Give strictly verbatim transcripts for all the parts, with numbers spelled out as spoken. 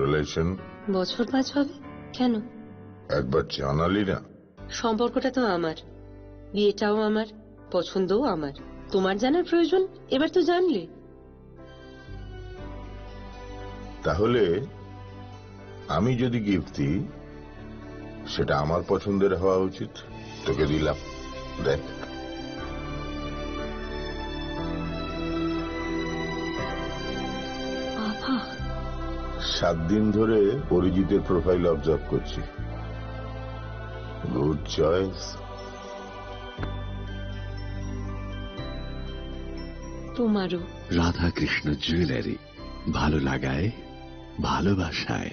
রিলেশন? বছর পাঁচ হবে। কেন? একবার জানালি না। সম্পর্কটা তো আমার, বিয়েটাও আমার, পছন্দও আমার। তোমার জানার প্রয়োজন? এবার তো জানলে। তাহলে আমি যদি গিফট দিই, সেটা আমার পছন্দের হওয়া উচিত। তোকে দিলাম, দেখ। বাবা। সাত দিন ধরে অরিজিতের প্রোফাইল অবজার্ভ করছি। Good choice. তোমারও। রাধাকৃষ্ণ জুয়েলারি, ভালো লাগায়, ভালোবাসায়।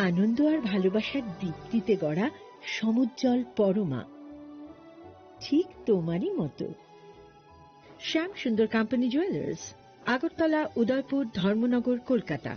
আনন্দ আর ভালোবাসার দীপ্তিতে গড়া সমুজ্জ্বল পরমা, ঠিক তোমারই মতো। শ্যাম সুন্দর কোম্পানি জুয়েলার্স, আগরতলা, উদয়পুর, ধর্মনগর, Kolkata.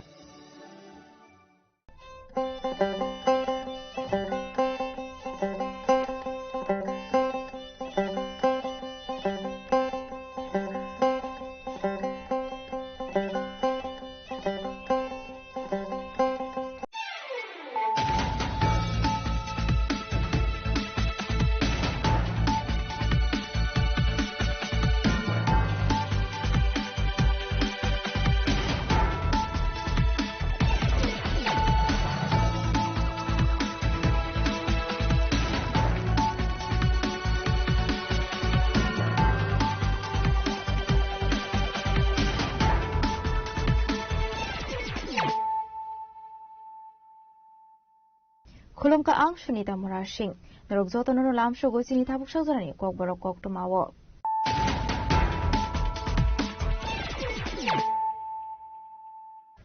Khulumkha, ang Sunita Murasing. Norok jotono no lamsogo chini tabuk sajorani kokborok koktwmao.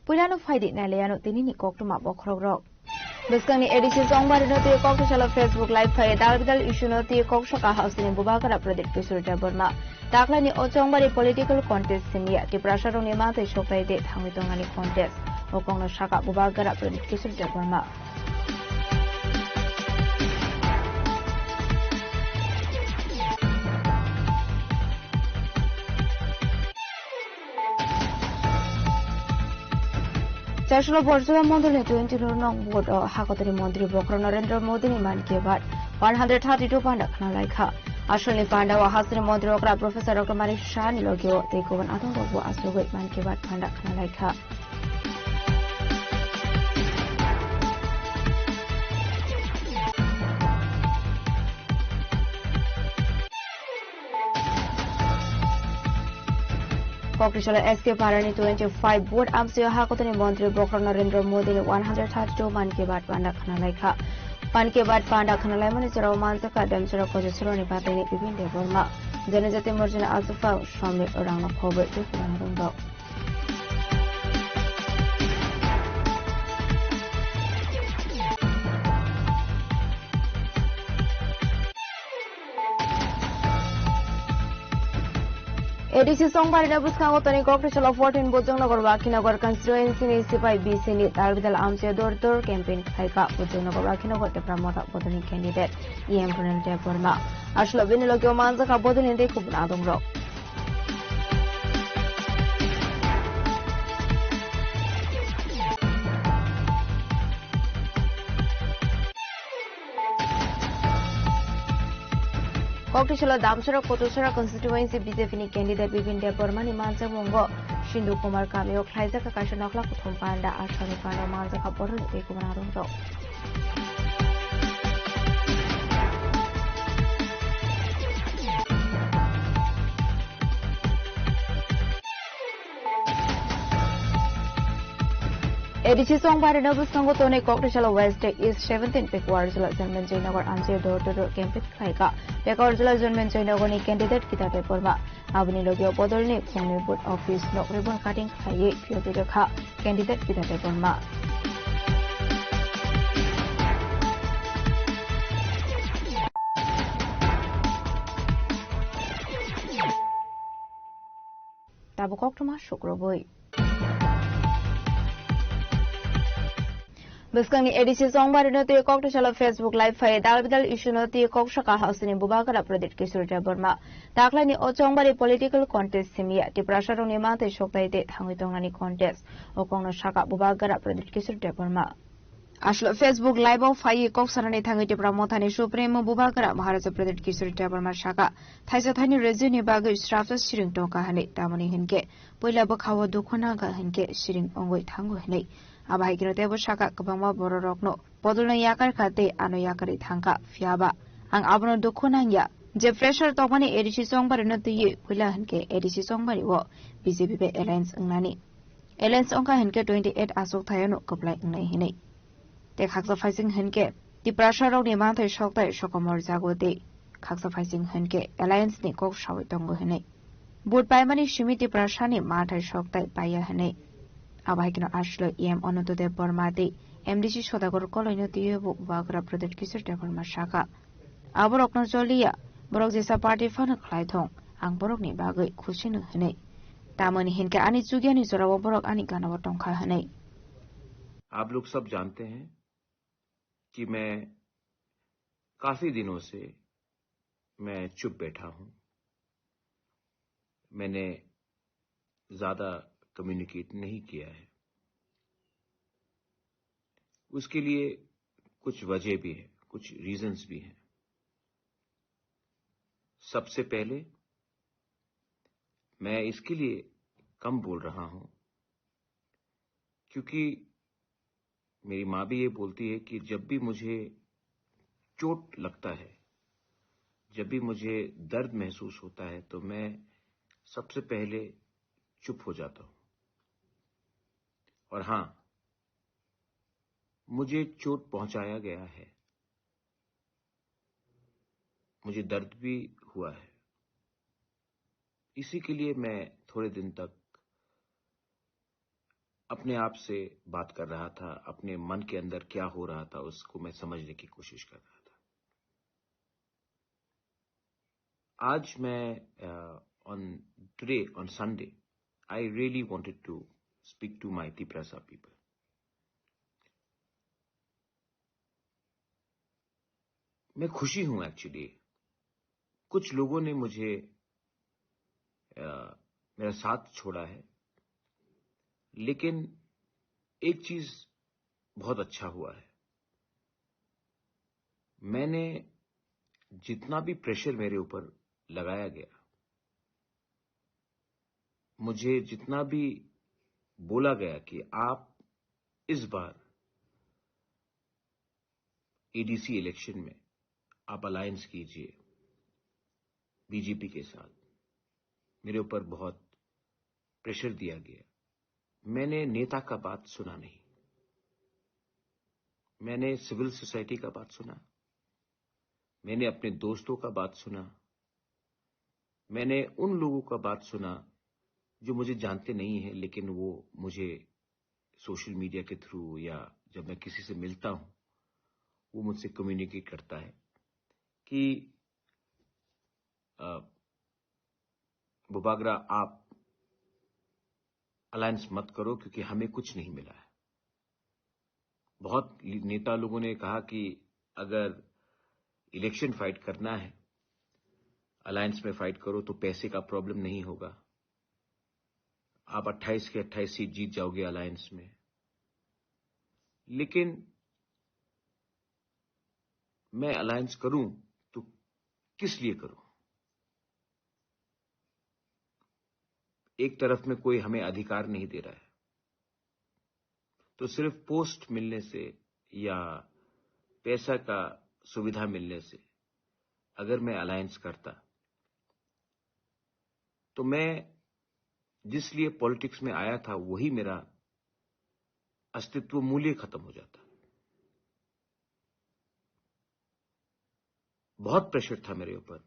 Puilano phaidi nailaiano tinini koktwma bokhorokrok. Bwskangni A D C Chongbarino twi koktwsalo Facebook Live phai dal bidal issue no twi kok soka hausini bubagra Pradip Kishore Debbarma. Taklaini o Chongbari political contest simiya Tiprasarokni manthai sokrai de thangwi tongani contest. O kokno saka bubagra Pradip Kishore Debbarma. Chaslo Borjora Mondolni twenty-two nong ward o Hakotoni Montri Bokhorok Narendra Modini Mann Ki Baat one hundred thirty-two panda khna laikha. Asolni panda o Hasini Montri okra Professor Doctor Manik Saha ni logi o tei kubun adong rok bo asugwi Mann Ki Baat panda khna laikha. Kokrisalo S K Parani twenty-five vote amsio Hakotoni Montri Bokhorok Narendra Modini one hundred thirty-two Mann Ki Baat panda khna laikha. Mann Ki Baat panda khna laimani jorao manjakha Damsara Kojasoroni Pathaini Bipin Debbarma, Janajati Morjani Aswk Somni Rangno Khobwi tei kwbangma rwngrok. A D C Chongbarino bwskango toni Kokrisalo fourteen Bojongnagar Wakhinagar constituency ni sipai B C ni dal bidal amchai door to door campaign khlaikha. Bojongnagar Wakhinagar Tipra Motha bodolni candidate E M Ronel Debbarma. Aswkno bini logi o manjakha bodolni tei kubun adongrok. Kokrisalo Damsara Kotasara constituency B J P ni candidate Bipin Debbarma ni manjakmungo Sindhu Kumar kamio khlaijak kaisa nokhla kuthum panda, aswkni panda manjakha borokni tei kubun adongrok. A D C chongbarino bwskango tonwi Kokthai salo West East seventeen Pekuar jila Jonmenjoy Nagar amchaio door to door campaign khlaikha. Pekuar jila Jonmenjoy Nagarni candidate Gita Debbarma. Aboni logio bodolni khungni booth office nok ribbon cutting khlaiwi phiyogwi rwkha candidate Gita Debbarma. Tabuk koktwma sukrubwi. Bwskangni A D C chongbarino twi Kokthai salo Facebook Live phai dal bidal issue no twi kok saka House ni Bubagra Pradyut Kishore Debbarma. Taklaini o chongbari political contest simiya Tiprasa rokni manthai soktai tei thangwi tongnani contest. O kokno saka Bubagra Pradyut Kishore Debbarma. Aslo Facebook Live o phai kok sanani thangwi Tipra Mothani Supreme Bubagra Maharaja Pradyut Kishore Debbarma saka thaisa thaini rejini bagwi srapsa siring tongkha hwnwi tamoni hinkhe puila bwkhao dukhu nangkha hinkhe siring ongwi thango hwnwi. Abo hai kheno teibo saka kwbangma bororokno bodolno yakar kha tei ano yakarwi thangkha, phiyaba ang abono dukhu nangya je pressure tongmani A D C chongbarino twiwi puila hinkhe A D C chongbari o B J P bai alliance wngnani. Alliance wngkha hinkhe twenty eight achuk thayano kwplai wngnai hinwi. Tei khaksa phaising hinkhe Tiprasa rokni manthai soktai sokomor jago tei khaksa phaising hinkhe alliance ni kok sawi tongo hinwi. Vote paimani simi Tiprasa ni manthai soktai paiya hinwi. Abo hai kheno aslo E M Ananto Deb Barma tei M D C Sodagar Koloino twiwi bo Bubagra Pradyut Kishore Debbarma saka. Aborokno choliya, borok jesa party phano khlai thung, ang borokni bagwi khusi no hinwi. Tamoni hinkhe ani chugiani jorao borok ani ganao tongkha hinwi. आप लोग सब जानते हैं कि मैं काफी दिनों से मैं चुप बैठा हूं। मैंने ज्यादा कम्युनिकेट नहीं किया है। उसके लिए कुछ वजह भी है, कुछ रीजंस भी हैं। सबसे पहले मैं इसके लिए कम बोल रहा हूं क्योंकि मेरी माँ भी ये बोलती है कि जब भी मुझे चोट लगता है, जब भी मुझे दर्द महसूस होता है, तो मैं सबसे पहले चुप हो जाता हूँ। और हाँ, मुझे चोट पहुंचाया गया है, मुझे दर्द भी हुआ है, इसी के लिए मैं थोड़े दिन तक अपने आप से बात कर रहा था, अपने मन के अंदर क्या हो रहा था, उसको मैं समझने की कोशिश कर रहा था। आज मैं, uh, on today, on Sunday, I really wanted to speak to my Tiprasa people. मैं खुशी हूं एक्चुअली। कुछ लोगों ने मुझे, अ, मेरा साथ छोड़ा है, लेकिन एक चीज बहुत अच्छा हुआ है। मैंने जितना भी प्रेशर मेरे ऊपर लगाया गया, मुझे जितना भी बोला गया कि आप इस बार एडीसी इलेक्शन में आप अलायंस कीजिए बीजेपी के साथ, मेरे ऊपर बहुत प्रेशर दिया गया। मैंने नेता का बात सुना नहीं, मैंने सिविल सोसाइटी का बात सुना, मैंने अपने दोस्तों का बात सुना, मैंने उन लोगों का बात सुना जो मुझे जानते नहीं है, लेकिन वो मुझे सोशल मीडिया के थ्रू या जब मैं किसी से मिलता हूँ, वो मुझसे कम्युनिकेट करता है कि, अ, बुबागरा, आप अलायंस मत करो क्योंकि हमें कुछ नहीं मिला है। बहुत नेता लोगों ने कहा कि अगर इलेक्शन फाइट करना है, अलायंस में फाइट करो तो पैसे का प्रॉब्लम नहीं होगा, आप अट्ठाईस के अट्ठाईस सीट जीत जाओगे अलायंस में। लेकिन मैं अलायंस करूं तो किस लिए करूं? एक तरफ में कोई हमें अधिकार नहीं दे रहा है, तो सिर्फ पोस्ट मिलने से या पैसा का सुविधा मिलने से अगर मैं अलायंस करता, तो मैं जिस लिए पॉलिटिक्स में आया था, वही मेरा अस्तित्व मूल्य खत्म हो जाता। बहुत प्रेशर था मेरे ऊपर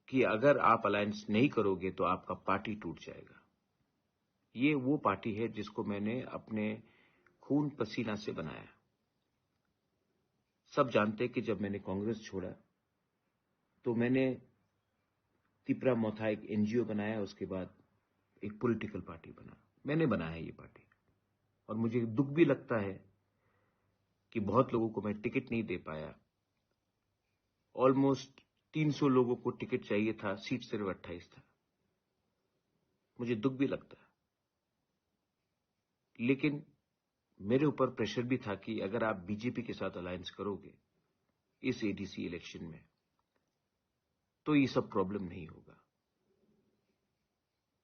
कि अगर आप अलायंस नहीं करोगे तो आपका पार्टी टूट जाएगा। ये वो पार्टी है जिसको मैंने अपने खून पसीना से बनाया। सब जानते कि जब मैंने कांग्रेस छोड़ा तो मैंने तिपरा मोथा एक एनजीओ बनाया, उसके बाद एक पॉलिटिकल पार्टी बना। मैंने बनाया ये पार्टी और मुझे दुख भी लगता है कि बहुत लोगों को मैं टिकट नहीं दे पाया। ऑलमोस्ट तीन सौ लोगों को टिकट चाहिए था, सीट सिर्फ अट्ठाईस था। मुझे दुख भी लगता है, लेकिन मेरे ऊपर प्रेशर भी था कि अगर आप बीजेपी के साथ अलायंस करोगे इस एडीसी इलेक्शन में तो ये सब प्रॉब्लम नहीं होगा।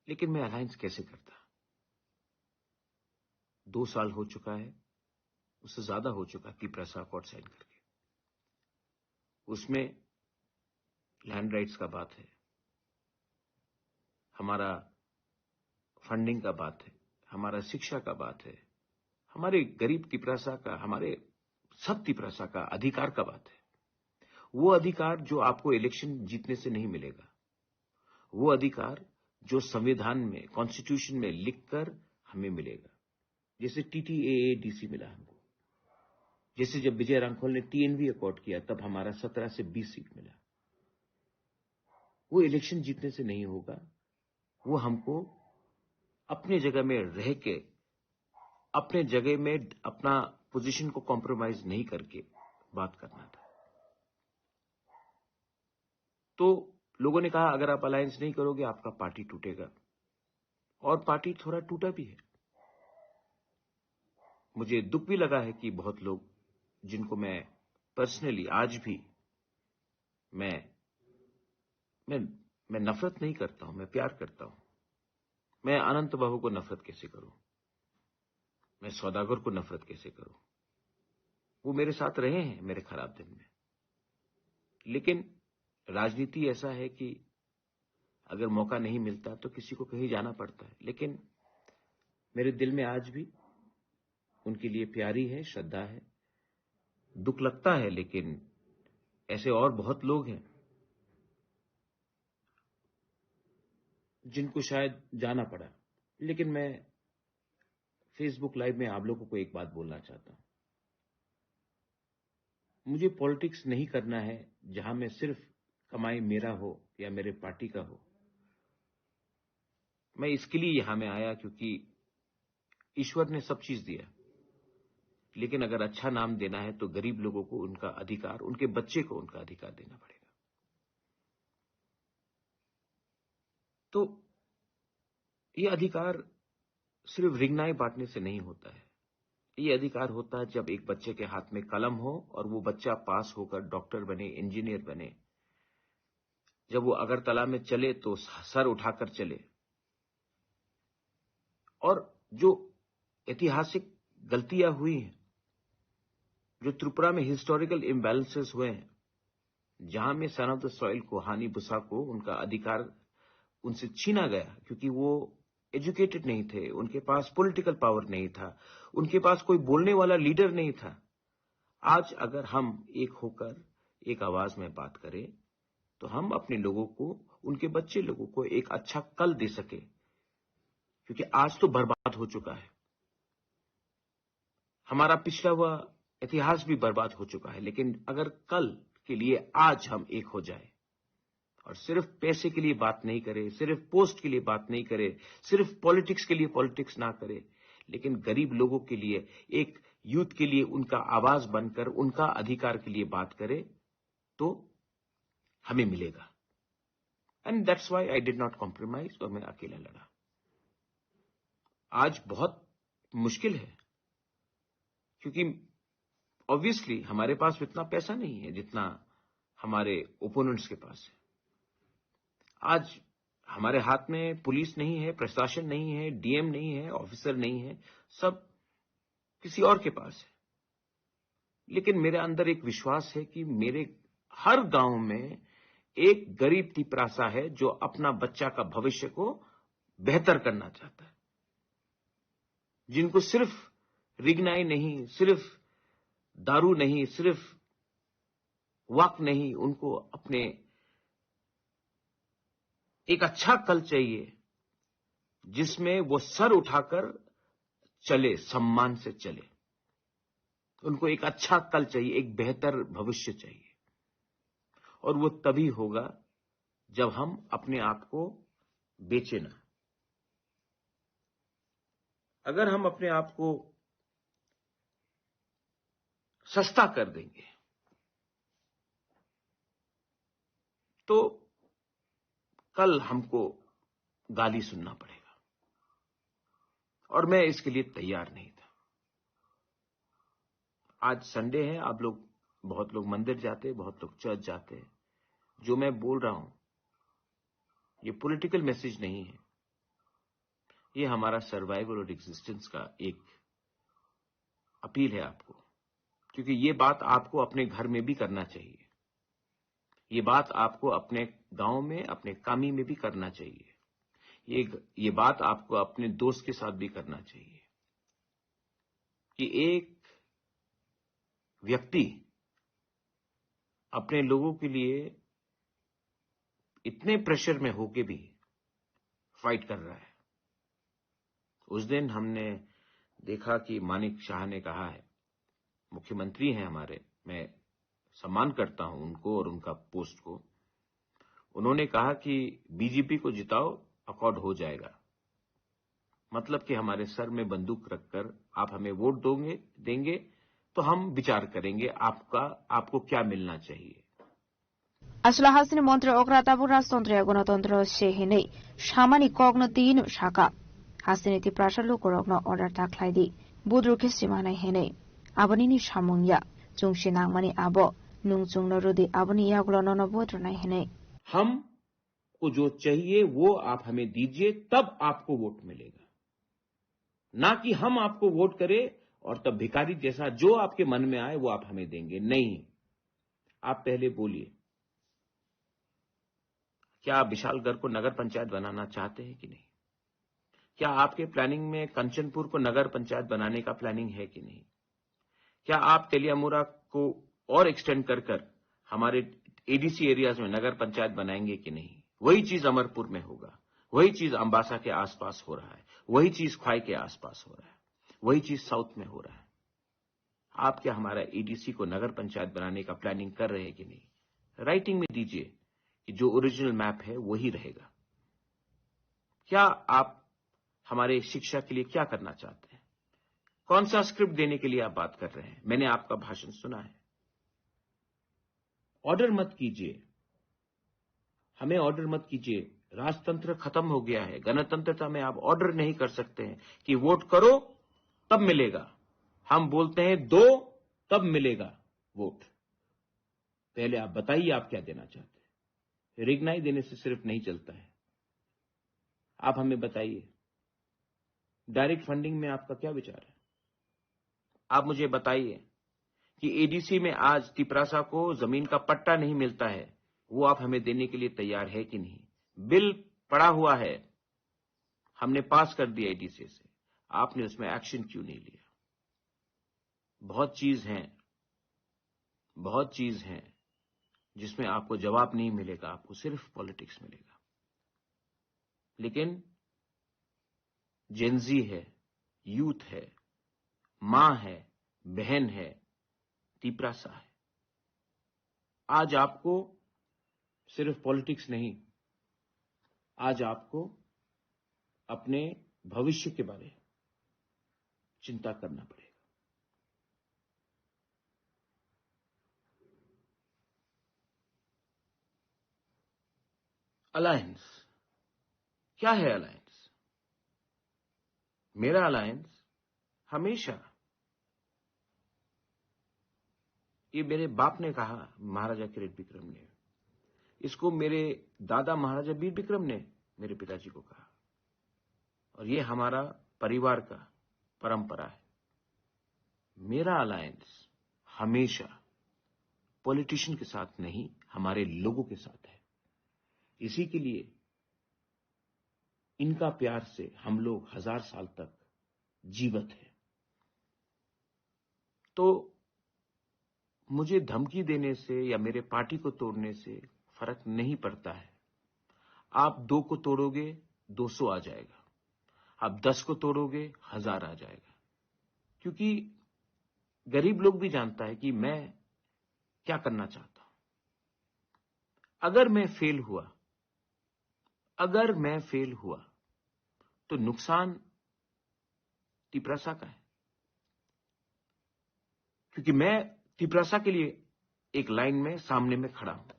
लेकिन मैं अलायंस कैसे करता? दो साल हो चुका है, उससे ज्यादा हो चुका, तिपरा से अकॉर्ड साइन करके। उसमें लैंड राइट्स का बात है, हमारा फंडिंग का बात है, हमारा शिक्षा का बात है, हमारे गरीब तिपरासा का, हमारे सब तिपरासा का अधिकार का बात है। वो अधिकार जो आपको इलेक्शन जीतने से नहीं मिलेगा, वो अधिकार जो संविधान में, कॉन्स्टिट्यूशन में लिखकर हमें मिलेगा। जैसे टीटीएएडीसी मिला हमको, जैसे जब विजय रांखल ने टीएनवी अकॉर्ड किया तब हमारा सत्रह से बीस सीट मिला। वो इलेक्शन जीतने से नहीं होगा, वो हमको अपने जगह में रह के, अपने जगह में अपना पोजीशन को कॉम्प्रोमाइज नहीं करके बात करना था। तो लोगों ने कहा, अगर आप अलायंस नहीं करोगे, आपका पार्टी टूटेगा। और पार्टी थोड़ा टूटा भी है। मुझे दुख भी लगा है कि बहुत लोग जिनको मैं पर्सनली आज भी मैं मैं मैं नफरत नहीं करता हूं, मैं प्यार करता हूं। मैं अनंत बाबू को नफरत कैसे करूं? मैं सौदागर को नफरत कैसे करूं? वो मेरे साथ रहे हैं मेरे खराब दिन में। लेकिन राजनीति ऐसा है कि अगर मौका नहीं मिलता तो किसी को कहीं जाना पड़ता है। लेकिन मेरे दिल में आज भी उनके लिए प्यारी है, श्रद्धा है। दुख लगता है, लेकिन ऐसे और बहुत लोग हैं जिनको शायद जाना पड़ा। लेकिन मैं फेसबुक लाइव में आप लोगों को एक बात बोलना चाहता हूं। मुझे पॉलिटिक्स नहीं करना है जहां में सिर्फ कमाई मेरा हो या मेरे पार्टी का हो। मैं इसके लिए यहां में आया क्योंकि ईश्वर ने सब चीज दिया, लेकिन अगर अच्छा नाम देना है तो गरीब लोगों को उनका अधिकार, उनके बच्चे को उनका अधिकार देना पड़ेगा। तो ये अधिकार सिर्फ रिंगनाई बांटने से नहीं होता है। ये अधिकार होता है जब एक बच्चे के हाथ में कलम हो और वो बच्चा पास होकर डॉक्टर बने, इंजीनियर बने। जब वो अगरतला में चले तो सर उठाकर चले। और जो ऐतिहासिक गलतियां हुई हैं, जो त्रिपुरा में हिस्टोरिकल इम्बैलेंसेस हुए हैं, जहां में सन ऑफ द सॉइल को, हानि बुसा को उनका अधिकार उनसे छीना गया, क्योंकि वो एजुकेटेड नहीं थे, उनके पास पॉलिटिकल पावर नहीं था, उनके पास कोई बोलने वाला लीडर नहीं था। आज अगर हम एक होकर एक आवाज में बात करें, तो हम अपने लोगों को, उनके बच्चे लोगों को एक अच्छा कल दे सके, क्योंकि आज तो बर्बाद हो चुका है। हमारा पिछला हुआ इतिहास भी बर्बाद हो चुका है, लेकिन अगर कल के लिए आज हम एक हो जाए और सिर्फ पैसे के लिए बात नहीं करें, सिर्फ पोस्ट के लिए बात नहीं करें, सिर्फ पॉलिटिक्स के लिए पॉलिटिक्स ना करें, लेकिन गरीब लोगों के लिए, एक यूथ के लिए उनका आवाज बनकर उनका अधिकार के लिए बात करें, तो हमें मिलेगा। And that's why I did not compromise, और मैं अकेला लड़ा। आज बहुत मुश्किल है, क्योंकि ऑब्वियसली हमारे पास इतना पैसा नहीं है जितना हमारे ओपोनेंट्स के पास है। आज हमारे हाथ में पुलिस नहीं है, प्रशासन नहीं है, डीएम नहीं है, ऑफिसर नहीं है, सब किसी और के पास है। लेकिन मेरे अंदर एक विश्वास है कि मेरे हर गांव में एक गरीब तिपरासा है जो अपना बच्चा का भविष्य को बेहतर करना चाहता है, जिनको सिर्फ रिगनाई नहीं, सिर्फ दारू नहीं, सिर्फ वक नहीं, उनको अपने एक अच्छा कल चाहिए, जिसमें वो सर उठाकर चले, सम्मान से चले। उनको एक अच्छा कल चाहिए, एक बेहतर भविष्य चाहिए। और वो तभी होगा, जब हम अपने आप को बेचे ना। अगर हम अपने आप को सस्ता कर देंगे, तो कल हमको गाली सुनना पड़ेगा। और मैं इसके लिए तैयार नहीं था। आज संडे है, आप लोग, बहुत लोग मंदिर जाते हैं, बहुत लोग चर्च जाते हैं। जो मैं बोल रहा हूं, ये पॉलिटिकल मैसेज नहीं है, ये हमारा सर्वाइवल और एग्जिस्टेंस का एक अपील है आपको, क्योंकि ये बात आपको अपने घर में भी करना चाहिए, ये बात आपको अपने गांव में, अपने कामी में भी करना चाहिए, ये ये बात आपको अपने दोस्त के साथ भी करना चाहिए कि एक व्यक्ति अपने लोगों के लिए इतने प्रेशर में होके भी फाइट कर रहा है। उस दिन हमने देखा कि मानिक शाह ने कहा है, मुख्यमंत्री हैं हमारे, मैं सम्मान करता हूं उनको और उनका पोस्ट को। उन्होंने कहा कि बीजेपी को जिताओ, अकॉर्ड हो जाएगा। मतलब कि हमारे सर में बंदूक रखकर आप हमें वोट दोगे, देंगे, तो हम विचार करेंगे आपका, आपको क्या मिलना चाहिए। Aswla hasteni montri okra tabuk rajtantri ya gonotontro se hinwi samani kokno twi no saka. Hasteni Tiprasa lukurokno order ta khlai di. Budru khe sima hinwi. Aboni ni samung ya. Chwng se nangmani abo. Nwng chwngno rwdi aboni yagulo nono vote rwnai hinwi. हमको जो चाहिए वो आप हमें दीजिए, तब आपको वोट मिलेगा। ना कि हम आपको वोट करें और तब भिखारी जैसा जो आपके मन में आए वो आप हमें देंगे। नहीं, आप पहले बोलिए, क्या आप विशालगढ़ को नगर पंचायत बनाना चाहते हैं कि नहीं? क्या आपके प्लानिंग में कंचनपुर को नगर पंचायत बनाने का प्लानिंग है कि नहीं? क्या आप तेलियामुरा को और एक्सटेंड कर कर हमारे एडीसी एरियाज में नगर पंचायत बनाएंगे कि नहीं? वही चीज अमरपुर में होगा, वही चीज अम्बासा के आसपास हो रहा है, वही चीज ख्वाई के आसपास हो रहा है, वही चीज साउथ में हो रहा है। आप क्या हमारा एडीसी को नगर पंचायत बनाने का प्लानिंग कर रहे हैं कि नहीं? राइटिंग में दीजिए कि जो ओरिजिनल मैप है वही रहेगा। क्या आप हमारे शिक्षा के लिए क्या करना चाहते हैं? कौन सा स्क्रिप्ट देने के लिए आप बात कर रहे हैं? मैंने आपका भाषण सुना है। ऑर्डर मत कीजिए, हमें ऑर्डर मत कीजिए। राजतंत्र खत्म हो गया है, गणतंत्रता में आप ऑर्डर नहीं कर सकते हैं कि वोट करो तब मिलेगा। हम बोलते हैं दो, तब मिलेगा वोट। पहले आप बताइए आप क्या देना चाहते हैं। रिगनाई देने से सिर्फ नहीं चलता है। आप हमें बताइए, डायरेक्ट फंडिंग में आपका क्या विचार है? आप मुझे बताइए कि एडीसी में आज तिपरासा को जमीन का पट्टा नहीं मिलता है, वो आप हमें देने के लिए तैयार है कि नहीं? बिल पड़ा हुआ है, हमने पास कर दिया एडीसी से, आपने उसमें एक्शन क्यों नहीं लिया? बहुत चीज हैं, बहुत चीज हैं जिसमें आपको जवाब नहीं मिलेगा, आपको सिर्फ पॉलिटिक्स मिलेगा। लेकिन जेनजी है, यूथ है, माँ है, बहन है, तिपरासा है। आज आपको सिर्फ पॉलिटिक्स नहीं, आज आपको अपने भविष्य के बारे चिंता करना पड़ेगा। अलायंस क्या है? अलायंस, मेरा अलायंस हमेशा, ये मेरे बाप ने कहा, महाराजा किरीट विक्रम ने, इसको मेरे दादा महाराजा वीर विक्रम ने मेरे पिताजी को कहा, और ये हमारा परिवार का परंपरा है। मेरा अलायंस हमेशा पॉलिटिशियन के साथ नहीं, हमारे लोगों के साथ है। इसी के लिए इनका प्यार से हम लोग हजार साल तक जीवित हैं। तो मुझे धमकी देने से या मेरे पार्टी को तोड़ने से फर्क नहीं पड़ता है। आप दो को तोड़ोगे, दो सौ आ जाएगा, आप दस को तोड़ोगे, हजार आ जाएगा। क्योंकि गरीब लोग भी जानता है कि मैं क्या करना चाहता हूं। अगर मैं फेल हुआ, अगर मैं फेल हुआ, तो नुकसान तिपरासा का है। क्योंकि मैं तिपरासा के लिए एक लाइन में सामने में खड़ा हूं।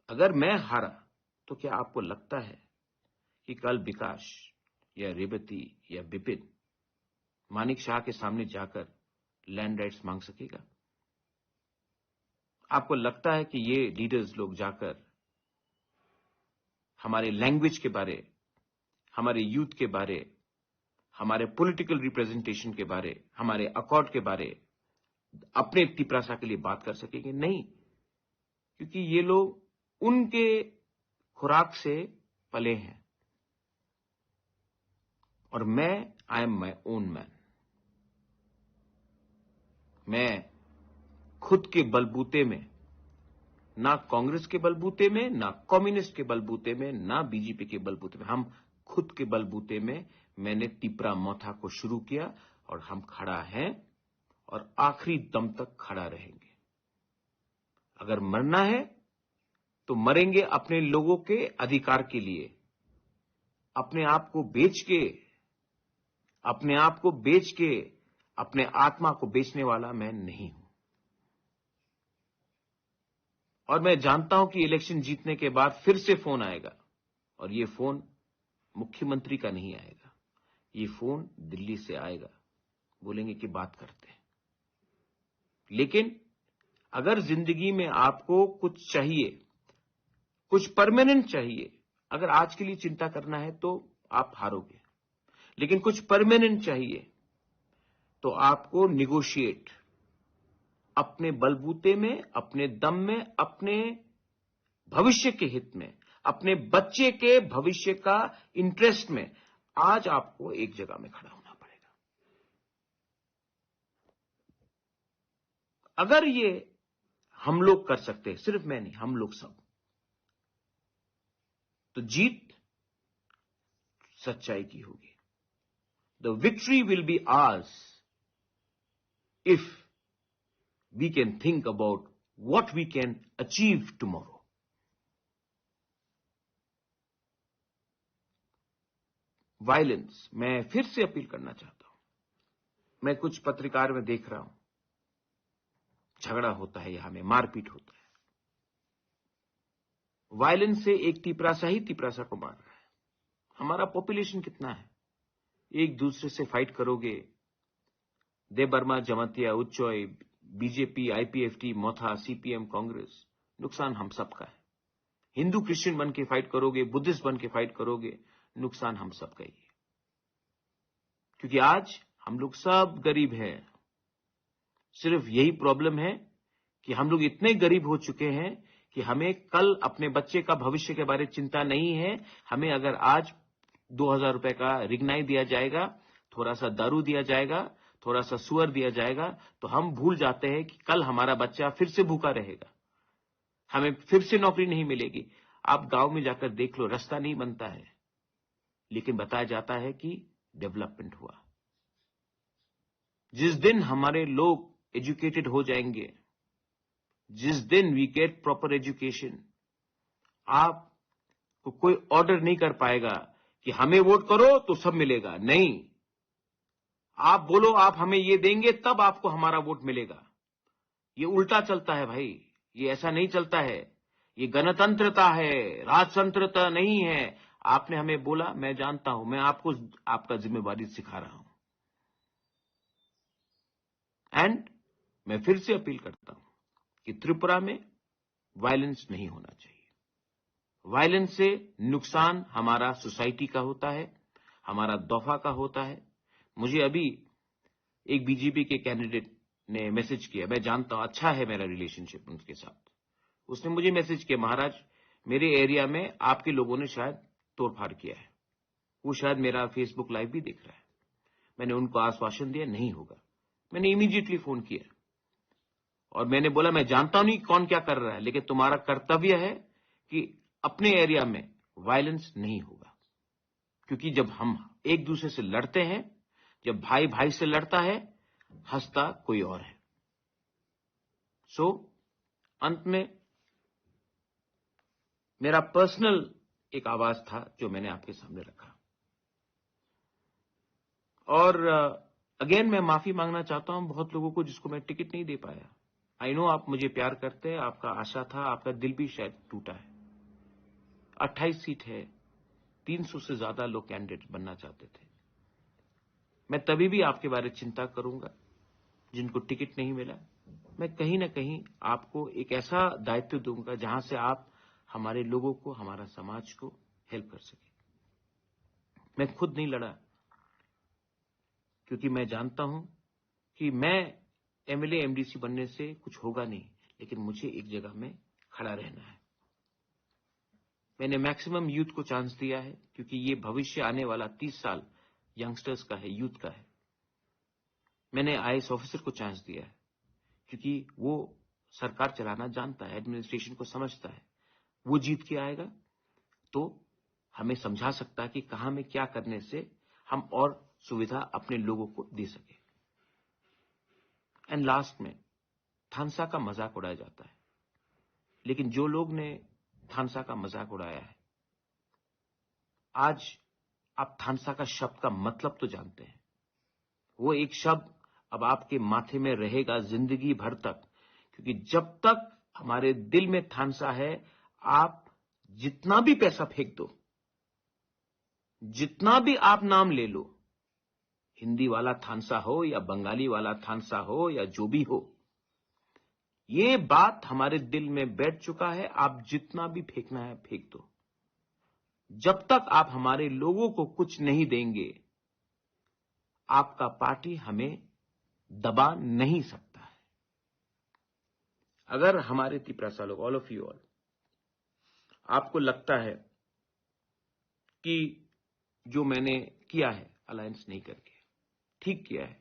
अगर मैं हारा, तो क्या आपको लगता है कि कल विकास या रेवती या विपिन मानिक शाह के सामने जाकर लैंड राइट्स मांग सकेगा? आपको लगता है कि ये लीडर्स लोग जाकर हमारे लैंग्वेज के बारे, हमारे यूथ के बारे, हमारे पॉलिटिकल रिप्रेजेंटेशन के बारे, हमारे अकॉर्ड के बारे अपने तिपरासा के लिए बात कर सकेंगे? नहीं, क्योंकि ये लोग उनके खुराक से पले हैं। और मैं, I am my own man। मैं खुद के बलबूते में, ना कांग्रेस के बलबूते में, ना कम्युनिस्ट के बलबूते में, ना बीजेपी के बलबूते में, हम खुद के बलबूते में, मैंने तिपरा मोथा को शुरू किया और हम खड़ा हैं और आखिरी दम तक खड़ा रहेंगे। अगर मरना है तो मरेंगे अपने लोगों के अधिकार के लिए। अपने आप को बेच के, अपने आप को बेच के अपने आत्मा को बेचने वाला मैं नहीं हूं। और मैं जानता हूं कि इलेक्शन जीतने के बाद फिर से फोन आएगा, और ये फोन मुख्यमंत्री का नहीं आएगा, ये फोन दिल्ली से आएगा। बोलेंगे कि बात करते हैं। लेकिन अगर जिंदगी में आपको कुछ चाहिए, कुछ परमानेंट चाहिए, अगर आज के लिए चिंता करना है तो आप हारोगे। लेकिन कुछ परमानेंट चाहिए तो आपको निगोशिएट, अपने बलबूते में, अपने दम में, अपने भविष्य के हित में, अपने बच्चे के भविष्य का इंटरेस्ट में आज आपको एक जगह में खड़ा होना पड़ेगा। अगर ये हम लोग कर सकते हैं, सिर्फ मैं नहीं, हम लोग सब, तो जीत सच्चाई की होगी। The victory will be ours if we can think about what we can achieve tomorrow। Violence, मैं फिर से अपील करना चाहता हूं। मैं कुछ पत्रिकार में देख रहा हूं, झगड़ा होता है, यहां में मारपीट होता है। वायलेंस से एक तिपरासा ही तिपरासा को मार रहा है। हमारा पॉपुलेशन कितना है? एक दूसरे से फाइट करोगे, देबबर्मा, जमातिया, उच्चय, बीजेपी, आईपीएफटी, मोथा, सीपीएम, कांग्रेस, नुकसान हम सबका है। हिंदू क्रिश्चियन बन के फाइट करोगे, बुद्धिस्ट बन के फाइट करोगे, नुकसान हम सबका ही है। क्योंकि आज हम लोग सब गरीब हैं। सिर्फ यही प्रॉब्लम है कि हम लोग इतने गरीब हो चुके हैं कि हमें कल अपने बच्चे का भविष्य के बारे चिंता नहीं है। हमें अगर आज दो हज़ार रुपए का रिगनाई दिया जाएगा, थोड़ा सा दारू दिया जाएगा, थोड़ा सा सुअर दिया जाएगा, तो हम भूल जाते हैं कि कल हमारा बच्चा फिर से भूखा रहेगा, हमें फिर से नौकरी नहीं मिलेगी। आप गांव में जाकर देख लो, रास्ता नहीं बनता है, लेकिन बताया जाता है कि डेवलपमेंट हुआ। जिस दिन हमारे लोग एजुकेटेड हो जाएंगे, जिस दिन वी गेट प्रॉपर एजुकेशन, आपको कोई ऑर्डर नहीं कर पाएगा कि हमें वोट करो तो सब मिलेगा। नहीं, आप बोलो, आप हमें ये देंगे, तब आपको हमारा वोट मिलेगा। ये उल्टा चलता है भाई, ये ऐसा नहीं चलता है। ये गणतंत्रता है, राजतंत्रता नहीं है। आपने हमें बोला, मैं जानता हूं, मैं आपको आपका जिम्मेवारी सिखा रहा हूं। एंड मैं फिर से अपील करता हूं कि त्रिपुरा में वायलेंस नहीं होना चाहिए। वायलेंस से नुकसान हमारा सोसाइटी का होता है, हमारा दफा का होता है। मुझे अभी एक बीजेपी के कैंडिडेट ने मैसेज किया, मैं जानता हूं, अच्छा है मेरा रिलेशनशिप उनके साथ। उसने मुझे मैसेज किया, महाराज, मेरे एरिया में आपके लोगों ने शायद तोड़फाड़ किया है। वो शायद मेरा फेसबुक लाइव भी देख रहा है। मैंने उनको आश्वासन दिया, नहीं होगा। मैंने इमीडिएटली फोन किया और मैंने बोला, मैं जानता नहीं कौन क्या कर रहा है, लेकिन तुम्हारा कर्तव्य है कि अपने एरिया में वायलेंस नहीं होगा। क्योंकि जब हम एक दूसरे से लड़ते हैं, जब भाई भाई से लड़ता है, हंसता कोई और है। सो, अंत में मेरा पर्सनल एक आवाज था जो मैंने आपके सामने रखा। और अगेन, मैं माफी मांगना चाहता हूं बहुत लोगों को जिसको मैं टिकट नहीं दे पाया। आई नो, आप मुझे प्यार करते हैं, आपका आशा था, आपका दिल भी शायद टूटा है। अट्ठाईस सीट है, तीन सौ से ज्यादा लोग कैंडिडेट बनना चाहते थे। मैं तभी भी आपके बारे चिंता करूंगा जिनको टिकट नहीं मिला। मैं कहीं ना कहीं आपको एक ऐसा दायित्व दूंगा जहां से आप हमारे लोगों को, हमारा समाज को हेल्प कर सके। मैं खुद नहीं लड़ा, क्योंकि मैं जानता हूं कि मैं एमएलए एमडीसी बनने से कुछ होगा नहीं, लेकिन मुझे एक जगह में खड़ा रहना है। मैंने मैक्सिमम यूथ को चांस दिया है, क्योंकि ये भविष्य, आने वाला तीस साल यंगस्टर्स का है, यूथ का है। मैंने आईएएस ऑफिसर को चांस दिया है, क्योंकि वो सरकार चलाना जानता है, एडमिनिस्ट्रेशन को समझता है। वो जीत के आएगा तो हमें समझा सकता है कि कहां में क्या करने से हम और सुविधा अपने लोगों को दे सके। एंड लास्ट में, थानसा का मजाक उड़ाया जाता है, लेकिन जो लोग ने थानसा का मजाक उड़ाया है, आज आप थानसा का शब्द का मतलब तो जानते हैं। वो एक शब्द अब आपके माथे में रहेगा जिंदगी भर तक, क्योंकि जब तक हमारे दिल में थानसा है, आप जितना भी पैसा फेंक दो, जितना भी आप नाम ले लो, हिंदी वाला थानसा हो या बंगाली वाला थानसा हो या जो भी हो, ये बात हमारे दिल में बैठ चुका है। आप जितना भी फेंकना है, फेंक दो। जब तक आप हमारे लोगों को कुछ नहीं देंगे, आपका पार्टी हमें दबा नहीं सकता है। अगर हमारे तिपरासा लोग, ऑल ऑफ यू ऑल, आपको लगता है कि जो मैंने किया है अलायंस नहीं करके, ठीक किया है,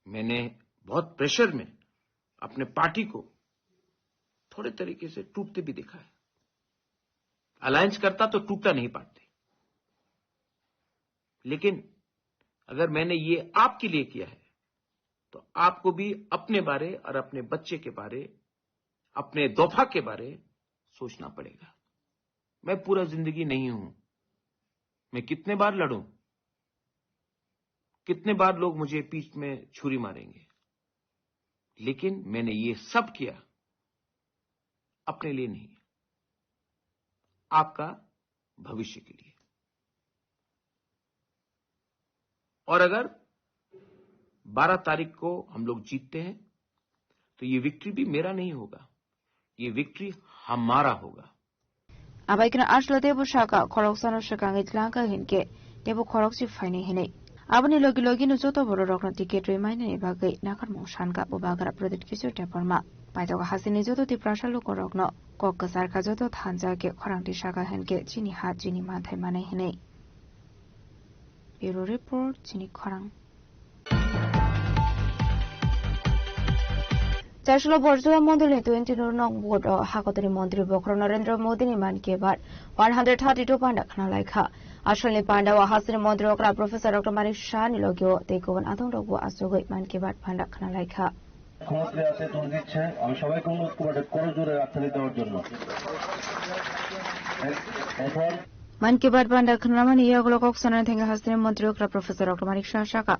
मैंने बहुत प्रेशर में अपने पार्टी को थोड़े तरीके से टूटते भी देखा है। अलायंस करता तो टूटता नहीं पार्टी, लेकिन अगर मैंने ये आपके लिए किया है, तो आपको भी अपने बारे और अपने बच्चे के बारे, अपने दोफा के बारे सोचना पड़ेगा। मैं पूरा जिंदगी नहीं हूं। मैं कितने बार लड़ूं, कितने बार लोग मुझे पीठ में छुरी मारेंगे, लेकिन मैंने ये सब किया अपने लिए नहीं, आपका भविष्य के लिए। और अगर बारह तारीख को हम लोग जीतते हैं, तो ये विक्ट्री भी मेरा नहीं होगा, ये विक्ट्री हमारा होगा। Abai kheno aslo teibo saka, khoroksano swkangwi tlangkha hinkhe teibo khorokse phainai hinwi. Aboni logi logino joto bororokno ticket rwi mainani bagwi nakharmung sankha Bubagra Pradyut Kishore Debbarma. Paithago hasteni joto Tiprasa lukurokno kok kwcharkha joto thansa khe khorang tisakha hinkhe chini ha chini manthai manai hinwi. Bureau Report, chini khorang. Chaisolo Borjua Mondolni twenty nor nong ward o Hakotoni Montri Bokhorok Narendra Modi ni Mann Ki Baat one hundred thirty two panda khna laikha. Asolni panda o hasteni Montri okra Professor Doctor Manik Saha ni logi o tei kubun adong rok bo achugwi Mann Ki Baat panda khna laikha. ক্ষমতায় আছে, দোষ দিচ্ছে। আমি সবাইকে অনুরোধ করবো একটা করজোড়ে হাততালি দেওয়ার জন্য। এখন Mann Ki Baat panda khnamani yagulo kok sanani thangwi hasteni Montri okra Professor Doctor Manik Saha saka.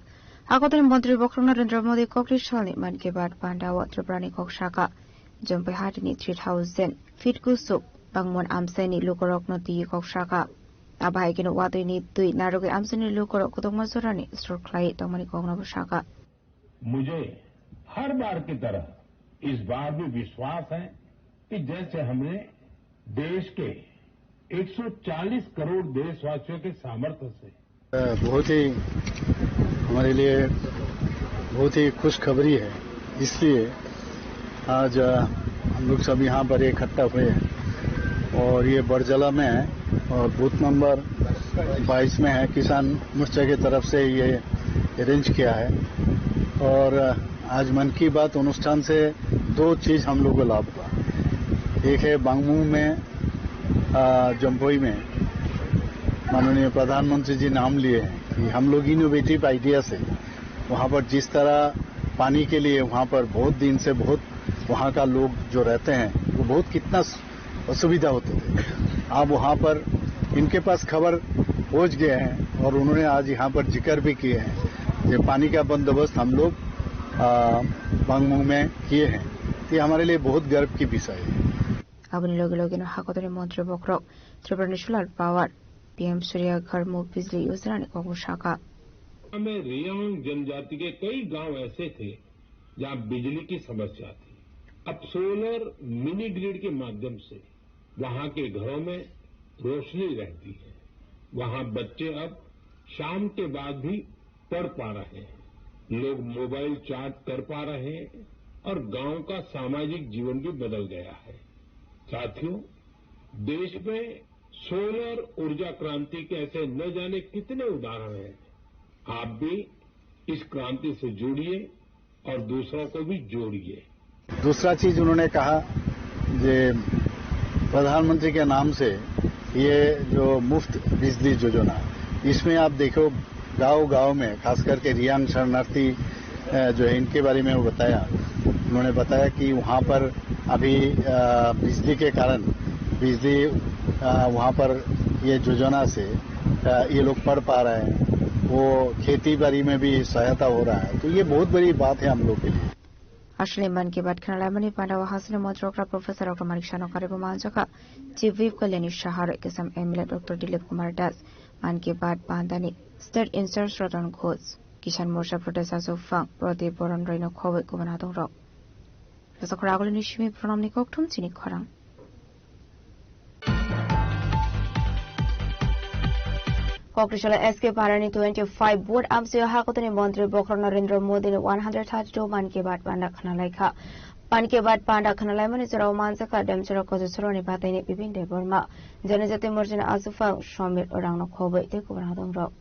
Hakotoni Montri Bokhorok Narendra Modi kokri salni Mann Ki Baat panda o Tripura ni kok saka. Jompai hatini three thousand feet kusuk bangmon amchaini lukurokno twi kok saka. Abahaikeno watwini twi narwgwi amchaini lukurok kwdwkma jorani srot khlai tongmani kokno bo saka. मुझे हर बार की तरह इस बार भी विश्वास है कि जैसे हमने देश के एक सौ चालीस करोड़ देशवासियों के सामर्थ्य से बहुत ही हमारे लिए बहुत ही खुशखबरी है, इसलिए आज हम लोग सब यहाँ पर इकट्ठा हुए और ये बरजला में है और बूथ नंबर बाईस में है, किसान मोर्चा की तरफ से ये अरेंज किया है। और आज मन की बात অনুষ্ঠান से दो चीज हम लोग को लाभ हुआ। एक है बांगमू में, आ, जम्पोई में माननीय प्रधानमंत्री जी नाम लिए हैं कि हम लोग इनोवेटिव आइडिया से वहाँ पर जिस तरह पानी के लिए वहाँ पर बहुत दिन से बहुत वहाँ का लोग जो रहते हैं वो बहुत कितना असुविधा होते थे। आप वहाँ पर इनके पास खबर पहुँच गए हैं और उन्होंने आज यहाँ पर जिक्र भी किए हैं कि पानी का बंदोबस्त हम लोग, आ, बांगमू में किए हैं। ये हमारे लिए बहुत गर्व की विषय है। Aboni loge loge no hakotorni montri bokhorok Tripura ni solar power, P M Surya Ghar Muft Bijli Yojana ni kokno sakha. में रियांग जनजाति के कई गांव ऐसे थे जहां बिजली की समस्या थी। अब सोलर मिनी ग्रिड के माध्यम से वहां के घरों में रोशनी रहती है। वहां बच्चे अब शाम के बाद भी पढ़ पा रहे हैं, लोग मोबाइल चार्ज कर पा रहे हैं और गांव का सामाजिक जीवन भी बदल गया है। साथियों, देश में सोलर ऊर्जा क्रांति के ऐसे न जाने कितने उदाहरण हैं। आप भी इस क्रांति से जुड़िए और दूसरों को भी जोड़िए। दूसरा चीज उन्होंने कहा कि प्रधानमंत्री के नाम से ये जो मुफ्त बिजली योजना, इसमें आप देखो गांव गांव में, खास करके रियांग शरणार्थी, अ, जो है, इनके बारे में वो बताया। उन्होंने बताया कि वहाँ पर अभी, अ, बिजली के कारण, बिजली, अ, वहाँ पर ये योजना से, अ, ये लोग पढ़ पा रहे हैं, वो खेती बाड़ी में भी सहायता हो रहा है, तो ये बहुत बड़ी बात है हम लोग के लिए। Aswkni Mann Ki Baat khwnalaimani panda o hasteni montri okra Professor Dr Manik Saha no karwi bo manjakha Chief Whip Kalyani Saha, Kisam M L A Dr Dilip Kumar Das, Mann Ki Baat pandani State in-charge Ratan Ghosh, Kisan Morcha Pradesh Achuk Phang Pradip Baran Roy no khobwi kubun adongrok. Rwchapra agulini simi Pranamni kokthum chini khorang. Kokrisala S K Parani twenty-five vote amchaio hakotoni montri bokhorok Narendra Modi ni one hundred thirty-two Mann Ki Baat panda khwnalaikha. Mann Ki Baat panda khwnalaimani jorao manjakha Demchara Kochusoroni bataini Bipin Debbarma, Janajati Morchani Achuk Phang Somir Urangno khobwi tei kubun adongrok.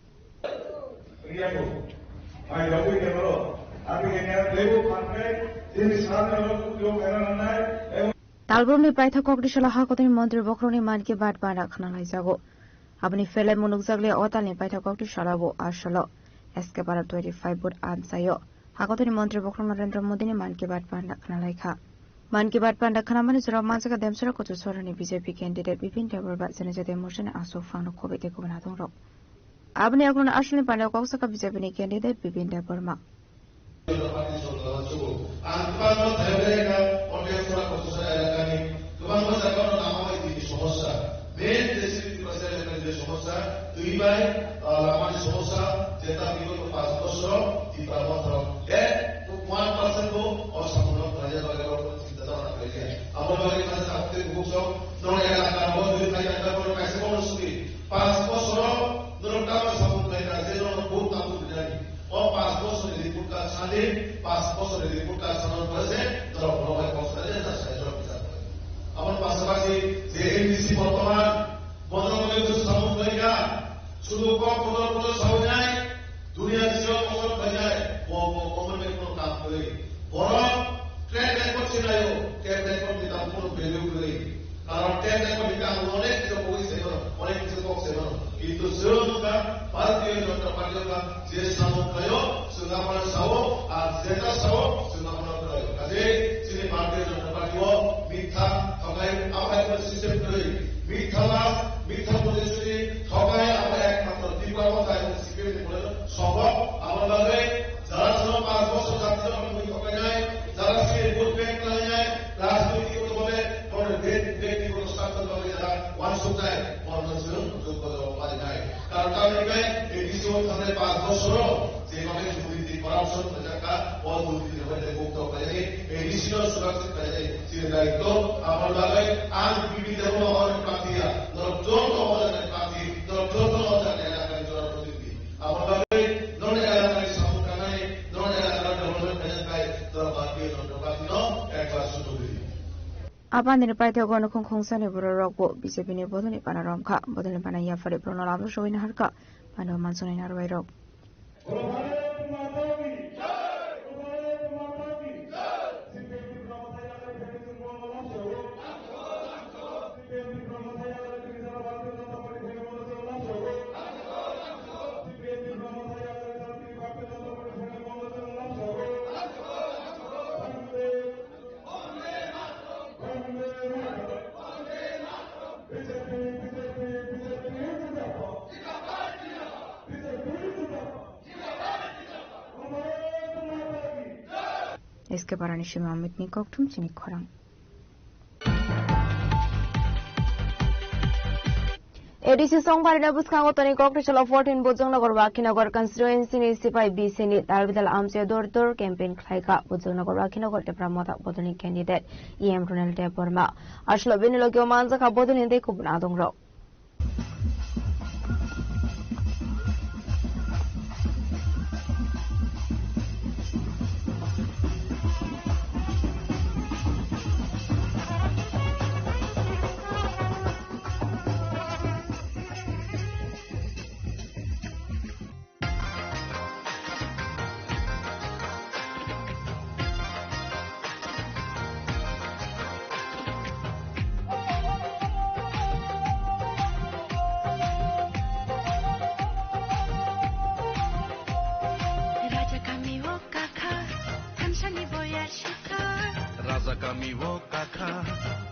Talbromni paithak kokrisala hakotoni montri bokhorokni Mann Ki Baat panda khwnalaijago. Aboni phelai munukjakliya o talni paithak kokrisala bo asolo S K Para twenty-five vote amchaio hakotoni montri bokhorok Narendra Modini Mann Ki Baat panda khwnalaikha. Mann Ki Baat panda khwnamani jorao manjakha Demchara Kochusoroni B J P candidate Bipin Debbarma, Janajati Morchani Achuk Phangno khobwi tei kubun adongrok. Aboni yagulo aswkni panda o kok sakha B J P ni candidate Bipin Debbarma. Ang kwbangma thaibreka audience rok Kochusa elakani kwbangma jaga o lama bai tini somosa. Main district Kochusa elakani je somosa, twi bai, ah, lamani somosa, jeta bigoto panch bochor o Tipra Mothra ek one percent bo o samung rok thaiya bagwi rok chinta chana khlaiya. Abo bagwi kha je abo tei bukhuk sok, norok elaka bo twi thaiya, abo kaisa bono sudi. Panch bochor o norok tamo samung khlaikha, je norok vote tamo rinani. O panch bochor ni report card sadi, panch bochor ni report card sanani pore se norok bono bai kok sadi, na sai norok bijak bai. Aboni pasapasi je M D C bortoman bodol bodol samung khlaikha, sudu kok bodol bodol sawi nai, duniya siyok bodol khlainai, bo bo government no kam kwrwi. Borok track record se naio, track record ni tamo value kwrwi. Karon track record ni tamo onek kisa bui se mano, onek kisa kok se mano. Kintu chwng wngkha Bharatiya Janata Party wngkha je samung khlaio, chwng abono sao, ar jeta sao, chwng abono khlaio. Kaje chini Bharatiya Janata Party o mitha, thokai, abo hai system kwrwi. Mitha mas, mitha prodesuri, thokai, abo ekmatro Tipra Motha ebong C P M ni pore sombhob, abo bagwi Jara chwng panch bochor jati no mungwi kokainai, jara chini vote bank khlainai, rajnoitik bhabe bono bek-, bektigoto swardho bagwi jara uansuknai, bono chwng jogbagrao parinai. Karon tamni khe A D C o thangnai panch bochor o je bagwi durniti corruption khlaijakha, o durniti ni bagwi mukto khlainai, A D C no surakshit khlainai, chini daityo, aboni bagwi ang B P Debbarma hwnwi prarthi ya, norok joto hwnwi prarthi, norok joto hwnwi elakani jora protinidhi. Aboni bagwi norok elakani samung tangnai, norok elakani development khaina khlai norok Bharatiya Janata Party no ekbar sudu di. Abandini paithago nukhung khungsani bororokbo B J P ni bodolni bana romkha. Bodolni bana yaphari borokno labwi sogwi naharkha. Mano mansonai narwai rok. S K Parani simi Amit ni kokthum chini khorang. A D C songpharino bwskango toni Kokthai salo fourteen Bujongnagar Wakhinagar constituency ni sipai B C ni dalbidal amchaio door to door campaign khlaikha. Bujongnagar Wakhinagar Tipra Motha bodolni candidate E M Ronel Debbarma. Aswkno bini logio manjakha bodolni tei kubun adongrok. Raja kami o kakha, thansani boyar sikha. Raja kami o kakha,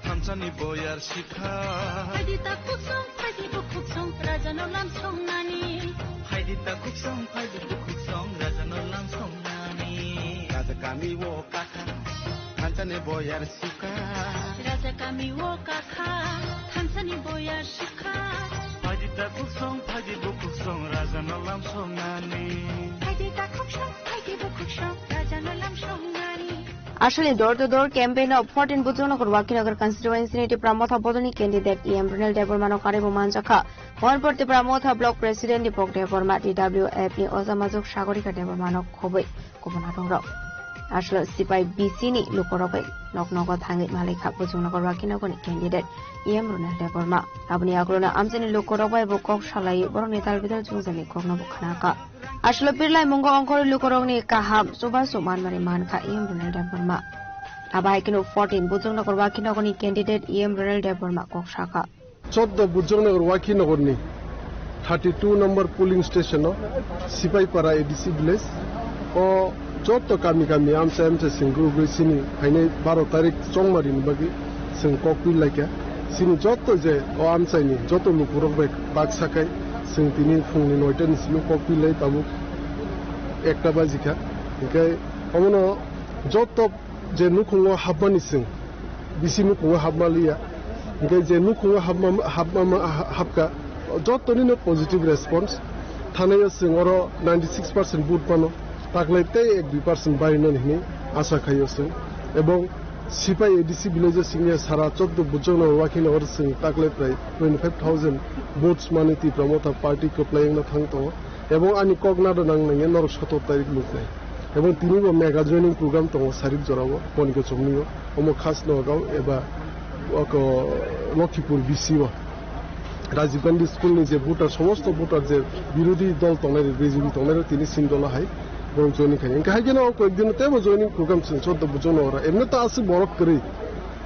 thansani boyar sikha. Phaidi ta khuksong, phaidi bo khuksong, raja no lam songnani. Phaidi ta khuksong, phaidi bo khuksong, raja no lam songnani. Raja kami o kakha, thansani boyar sikha. Raja kami o kakha, thansani boyar sikha. Phaidi ta khuksong, phaidi bo khuksong, raja no lam songnani. Phaidi ta khuksong, phaidi bo khuksong, raja no lam songnani. Aswkni door to door campaign o fourteen Bujongnagar Wakhinagar constituency ni Tipra Motha bodolni candidate E M Ronel Debbarma no karwi bo manjakha. Horpor Tipra Motha Block President Dipok Debbarma, T W F ni Oja Majok Sagorika Debbarma no khobwi kubun adongrok. Aswkno sipai B C ni lukorok bai nok nogo thangwi malaikha Bujongnagar Wakhinagar ni candidate E M Ronel Debbarma. Aboni agulino amchaini lukorok bai bo kok salaiwi borokni dalbidal jwngjal ni kokno bo khnakha. Aswkno birlai mungo ongkhorwi lukorokni kaham chubachu manmani mankha E M Ronel Debbarma. Abo hai kheno fourteen Bujongnagar Wakhinagar ni candidate E M Ronel Debbarma kok sakha. Choddo Bujongnagar Wakhinagar ni thirty two number polling station o Sipaipara A D C village o jotto kami kami amchai amchai singru gwi sini phainai baro tarik chongmari ni bagwi chwng kokpil laikha. Sini jotto je o amchai ni jotto lukurok bai baksa khai chwng tini phungni noita ni simi kokpil lai tabuk ekta bajikha. Hinkhe omono jotto je nukhungo hapmani chwng, bisi nukhungo hapma liya. Hinkhe je nukhungo hapma, hapma, ha-, hapkha, jottonino positive response. Thanaio chwng oro ninety six percent vote mano, taklai tei ek dui percent barinani hinwi asa khaio chwng. Ebong Sipai A D C village o singya sara choddo Bujongnagar Wakhinagar chwng taklai prai twenty five thousand votes mani Tipra Motha party kwplai wngna thang tongo. Ebong ani kok nada nang nangya norok sotor tarik nuknai. Ebong tini bo mega joining program tongo Sarik jorao, Manikya Chomni o, omo Khas Nagaon eba oko Lokhipur B C o. Rajiv Gandhi School ni je voter, somosto voter je birodhi dol tongnai, B J P tongnai, tini sindolo hai borok joining khai. Engkha hai kheno o koyek din tebo joining program chwng choddo Bujongnagar ora. Emne to aswk borok kwrwi.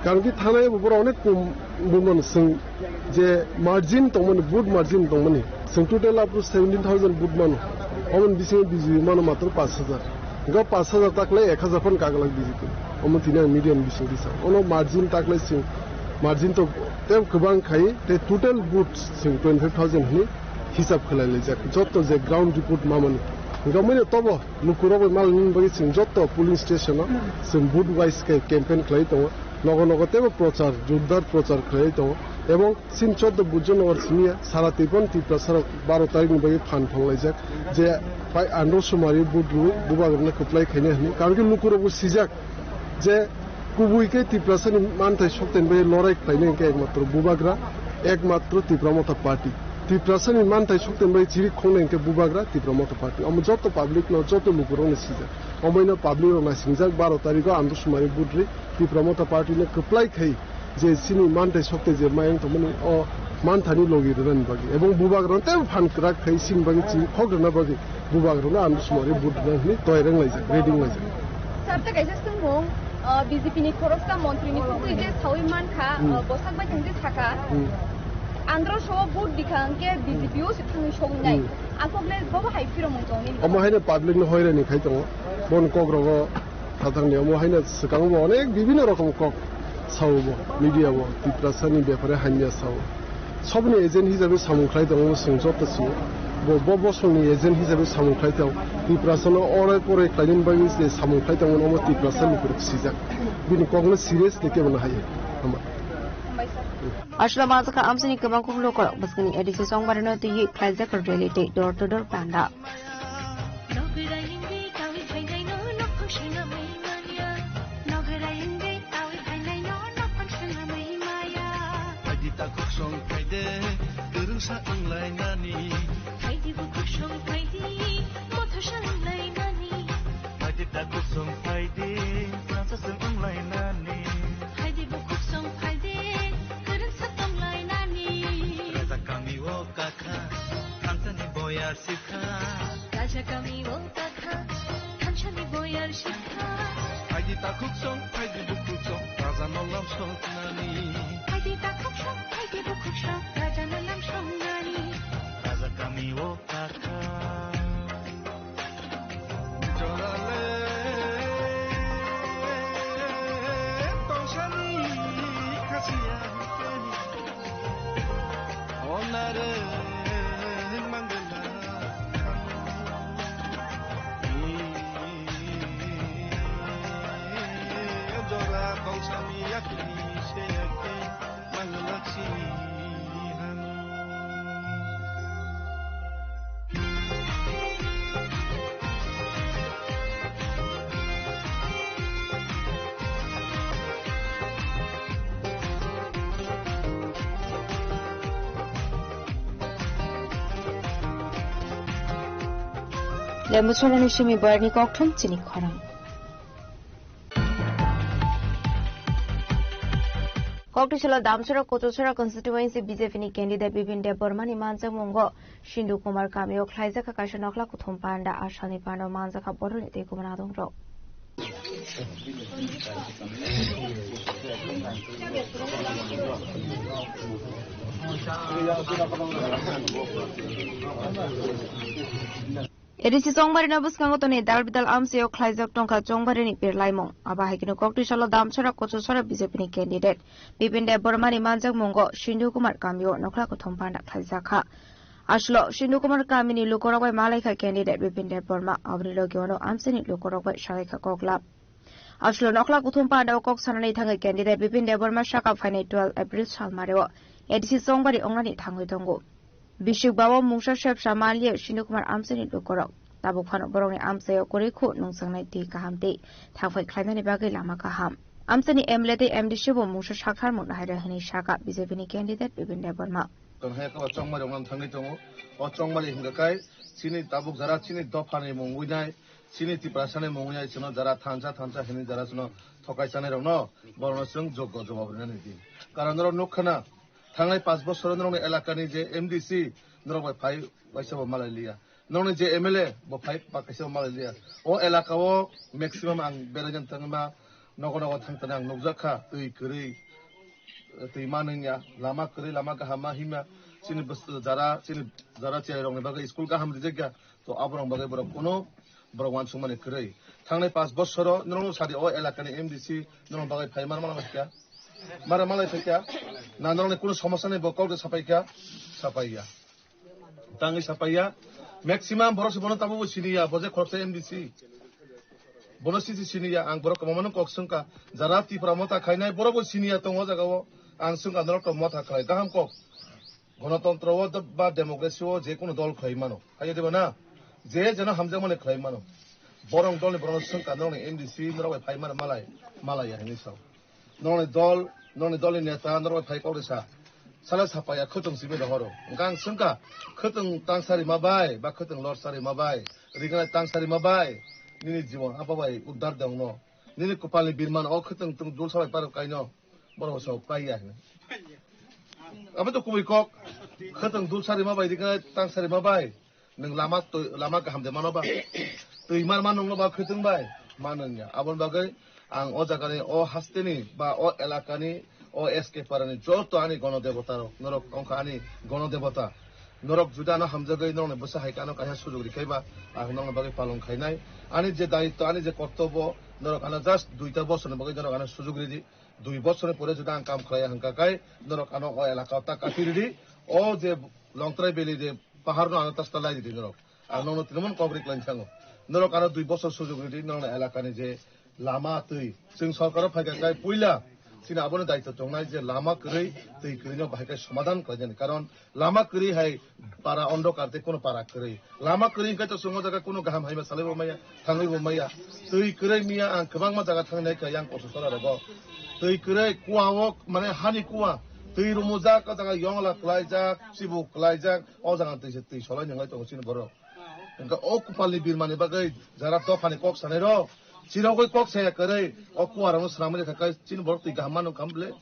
Karon ki thana ebo borok onek kom bumano chwng je margin tongmani, vote margin tongmani, chwng total up to seventeen thousand vote mano, omoni bisingo B J P mano matro paanch hajar. Go paanch hajar taklai ek hajar phano kaglak B J P. Omo tini ang media ni bising risa. Ono margin taklai chwng, margin to tei kwbang khai, tei total vote chwng twenty five thousand hwnwi hisab khlai laijak. Jotto je ground report mamani. Go mani tobo lukurok bai malni bagwi chwng jotto polling station o chwng vote wise khe campaign khlai tongo. Nogo nogo teibo prochar, jordar prochar khlaiwi tongo. Ebong chini choddo Bujongnagar simi ya, sara Tipra, Tiprasarok baro tarikni bagwi phan phanlaijak je pai andro sumari vote rwi bubagrano kwplai khainai hwnwi. Karon khe lukurokbo sijak je kubui khe Tiprasani manthai sokthani bagwi lorai khlainai hwnkhe ekmatro bubagra, ekmatro Tipra Motha Party. Tiprasani manthai sokthani bagwi chiri khongnai hwnkhe bubagra Tipra Motha Party. Omo joto public no, joto lukurokno sijak. Omoino public rok naisingjak baro tarikgo andro sumari vote rwi Tipra Motha Party no kwplai khai Je chini manthai sokte je mayang tongmani o manthani logi rwnani bagwi ebong bubagrano tei phan kwrak khai chini bagwi chini khok rwna bagwi bubagrano ang sumari vote rwna hwnwi toirang laijak, ready wng laijak. Sir, tei kaisa swngmung, uh, B J P ni khoroksa montri ni kwtwi je sawi mankha, Hmm. uh, bwsak bai thang je sakha. Hmm. Andro so vote dikha hwnkhe B J P o se thangwi sogwi nai. Hmm. Aswk le bobo hai phiromung tongni. Omo haino public no hoirani khai tongo. Bon kok rogo Khathangni omo haino swkango bo onek bibinno rokom kok sao bo, media bo, Tiprasani bepare hamya sao. Sobni agent hisabe samung khlai tongo chwng joto sio. Bo, bo bosongni agent hisabe samung khlai tong. Tiprasano orai porai khlainani bagwi je samung khlai tongo omo Tiprasani kwrwk sijak. Bini kokno seriously kebo no haiya. Hamba. Aswlama jwkha amchini kwbang kok lukurok bwskangni A D C chongbarino twiwi khlaijak rally tei door to door panda. Phaidi takhuk song phaide, kwrwngsa wnglainani. Phaidi bukhuk song phaidi, mothosa wnglainani. Phaidi takhuk song phaidi, kwrwngsa wnglainani. Phaidi bukhuk song phaidi, kwrwngsa wnglainani. Raja kami o kakha, thansani boyar sikha. Raja kami o kakha, thansani boyar sikha. Phaidi takhuk song, phaidi bukhuk song, raja no lam songnani. Phaidi takhuk song, phaidi bukhuk song, raja no lam songnani. Raja kami o kakha. Jorale, tongsan khasiya. Onare mangala jora kongsami yakni seyake mangala chini hanu. Lembu Solani simi barni kokthum chini khorang. Koktisalo Damchara Kochusara constituency B J P ni candidate Bipin Debbarma ni manjakmungo Sindhu Kumar kamio khlaijak kha kaisa nokhla kuthum panda, a salni panda o manjak kha borokni tei kubun adongrok. A D C chongbarino bwskango tonwi dal bidal amchaio khlaijak tongkha chongbarini birlaimung. Abo hai kheno koktisalo Damchara Kochusara B J P ni candidate Bipin Debbarma ni manjakmungo Sindhu Kumar kamio nokhla kuthum panda khlaijak kha. Aswlo Sindhu Kumar kamini lukurok bai malaikha candidate Bipin Debbarma, aboni logi ano amchaini lukurok bai salaikha koklap. Aswlo nokhla kuthum panda o kok sanani thangwi candidate Bipin Debbarma saka phainai twelve April salmari o A D C chongbari wngnani thangwi tongo. Bisik bao mungsa sebsa manliya Sindhu Kumar amchaini lukurok. Tabuk phano borokni amchaio kwrwi khu nungchangnai twi kaham tei thangphai khlainani bagwi lama kaham. Amchaini M L A tei M D C bo mungsa saktharmung hai rw hwnwi saka B J P ni candidate Bipin Debbarma. Tong hai khe o chongmari rok thangwi tongo. O chongmari hwnkha khe chini tabuk jara chini dophani mungwi nai, chini Tiprasani mungwi nai, chwngno jara thansa thansa hwnwi jara chwngno thokai chanai rokno borokno chwng joggo jawab rinani di. Karon norok nukha na, thangnai panch bosoro norokni elakani je M D C norok bai phai waisa bo malai liya. Norokni je M L A bo phai ba kaisa bo malai liya. O elaka o maximum ang berai jani thangma nogo nogo thang thani ang nukjak kha, twi kwrwi, twi manwngya, lama kwrwi, lama kaham ma himya, chini bwswk jara, chini jara chiyai rokni bagwi school kaham rijak ya, to aborok bagwi borok kuno borok uansukmani kwrwi. Thangnai panch bosoro norokno sadi o elakani M D C norokni bagwi phai mar malai kha, mara malai kha, na norokni kuno somosa ni bo kok de sapai kha, sapai ya. Tangwi sapaiya. Maximum borok se bono tabukbo siniya, bo je khoroksa M D C. Bono sisi siniya, ang borok kwbangmano kok swngkha. Jara Tipra Motha khainai, borokbo siniya tongo o jagao. Ang swngkha norok to Motha khlai, gaham kok. Gonotontro o do-, ba democracy o je kono dol khlai mano. Hayo diba na? Je jeno hamjakmani khlai mano. Borok dolni borokno swngkha, norokni M D C, norok bai phai mano malai, malai ya hinwi sao. Nokni dol, nokni dolni neta norok bai phai kok risa. Sala sapaiya khwtwng simi rohoro. Hwnkhe ang swngkha, khwtwng tangsa rima bai, ba khwtwng lorsa rima bai, rignai tangsa rima bai, nini jibon abo bai uddar de wngno. Nini kwpalni birman o khwtwng twng dul sabai parok kaino. Borok sa kai ya hino. Abo to kubui kok. Khwtwng dul sari ma bai, rikna tang sari ma bai. Nwng lama twi, lama kaham de mano ba? Twi mar ma nungno ba khwtwng bai? Ma nungya. Aboni bagwi ang o jagani, o hasteni ba o elakani, o S K parani joto ani gono debota rok, norok wngkha ani gono debota. Norok juda ano hamjagwi norokni bwsa hai khe ano kaisa sujuk rikhai ba, ang norokni bagwi palong khainai. Ani je daitto, ani je kortobo, norok ano just duita bosorni bagwi norok ano sujuk ridi. Dui bosorni pore juda ang kam khlaiya hwnkha khe, norok ano o elaka o ta kathi ridi. O je Longtrai Valley je Pahar no ano ta swtalai ridi norok. Ang nokno tini mon kok ri khlaini thango. Norok ano dui bosor sujuk ridi, norokni elakani je lama twi. Chwng sorkaro phaikha khe puila chini abono daityo tongnai je lama kwrwi twi kwrwino bahai khe somadhan khlaijani. Karon lama kwrwi hai para ondokar tei kono para kwrwi. Lama kwrwi hwnkhe to chwng o jaga kono kaham haima salaibo maya, thangwibo maya. Twi kwrwi miya ang kwbangma jaga thangnai kha yang koso sora rogo. Twi kwrwi kuwa o mane hani kuwa. Twi rumujak o jaga yongla kwlaijak, chibu kwlaijak. O jaga twi se twi solai nwnglai tongo chini borok. Hwnkhe o kupalni birmani bagwi jara dophani kok sanai rok, chirogwi kok saya kwrwi o kuarokno swnamwi rwkha khe chini borok twi kaham mano wngkha bwle?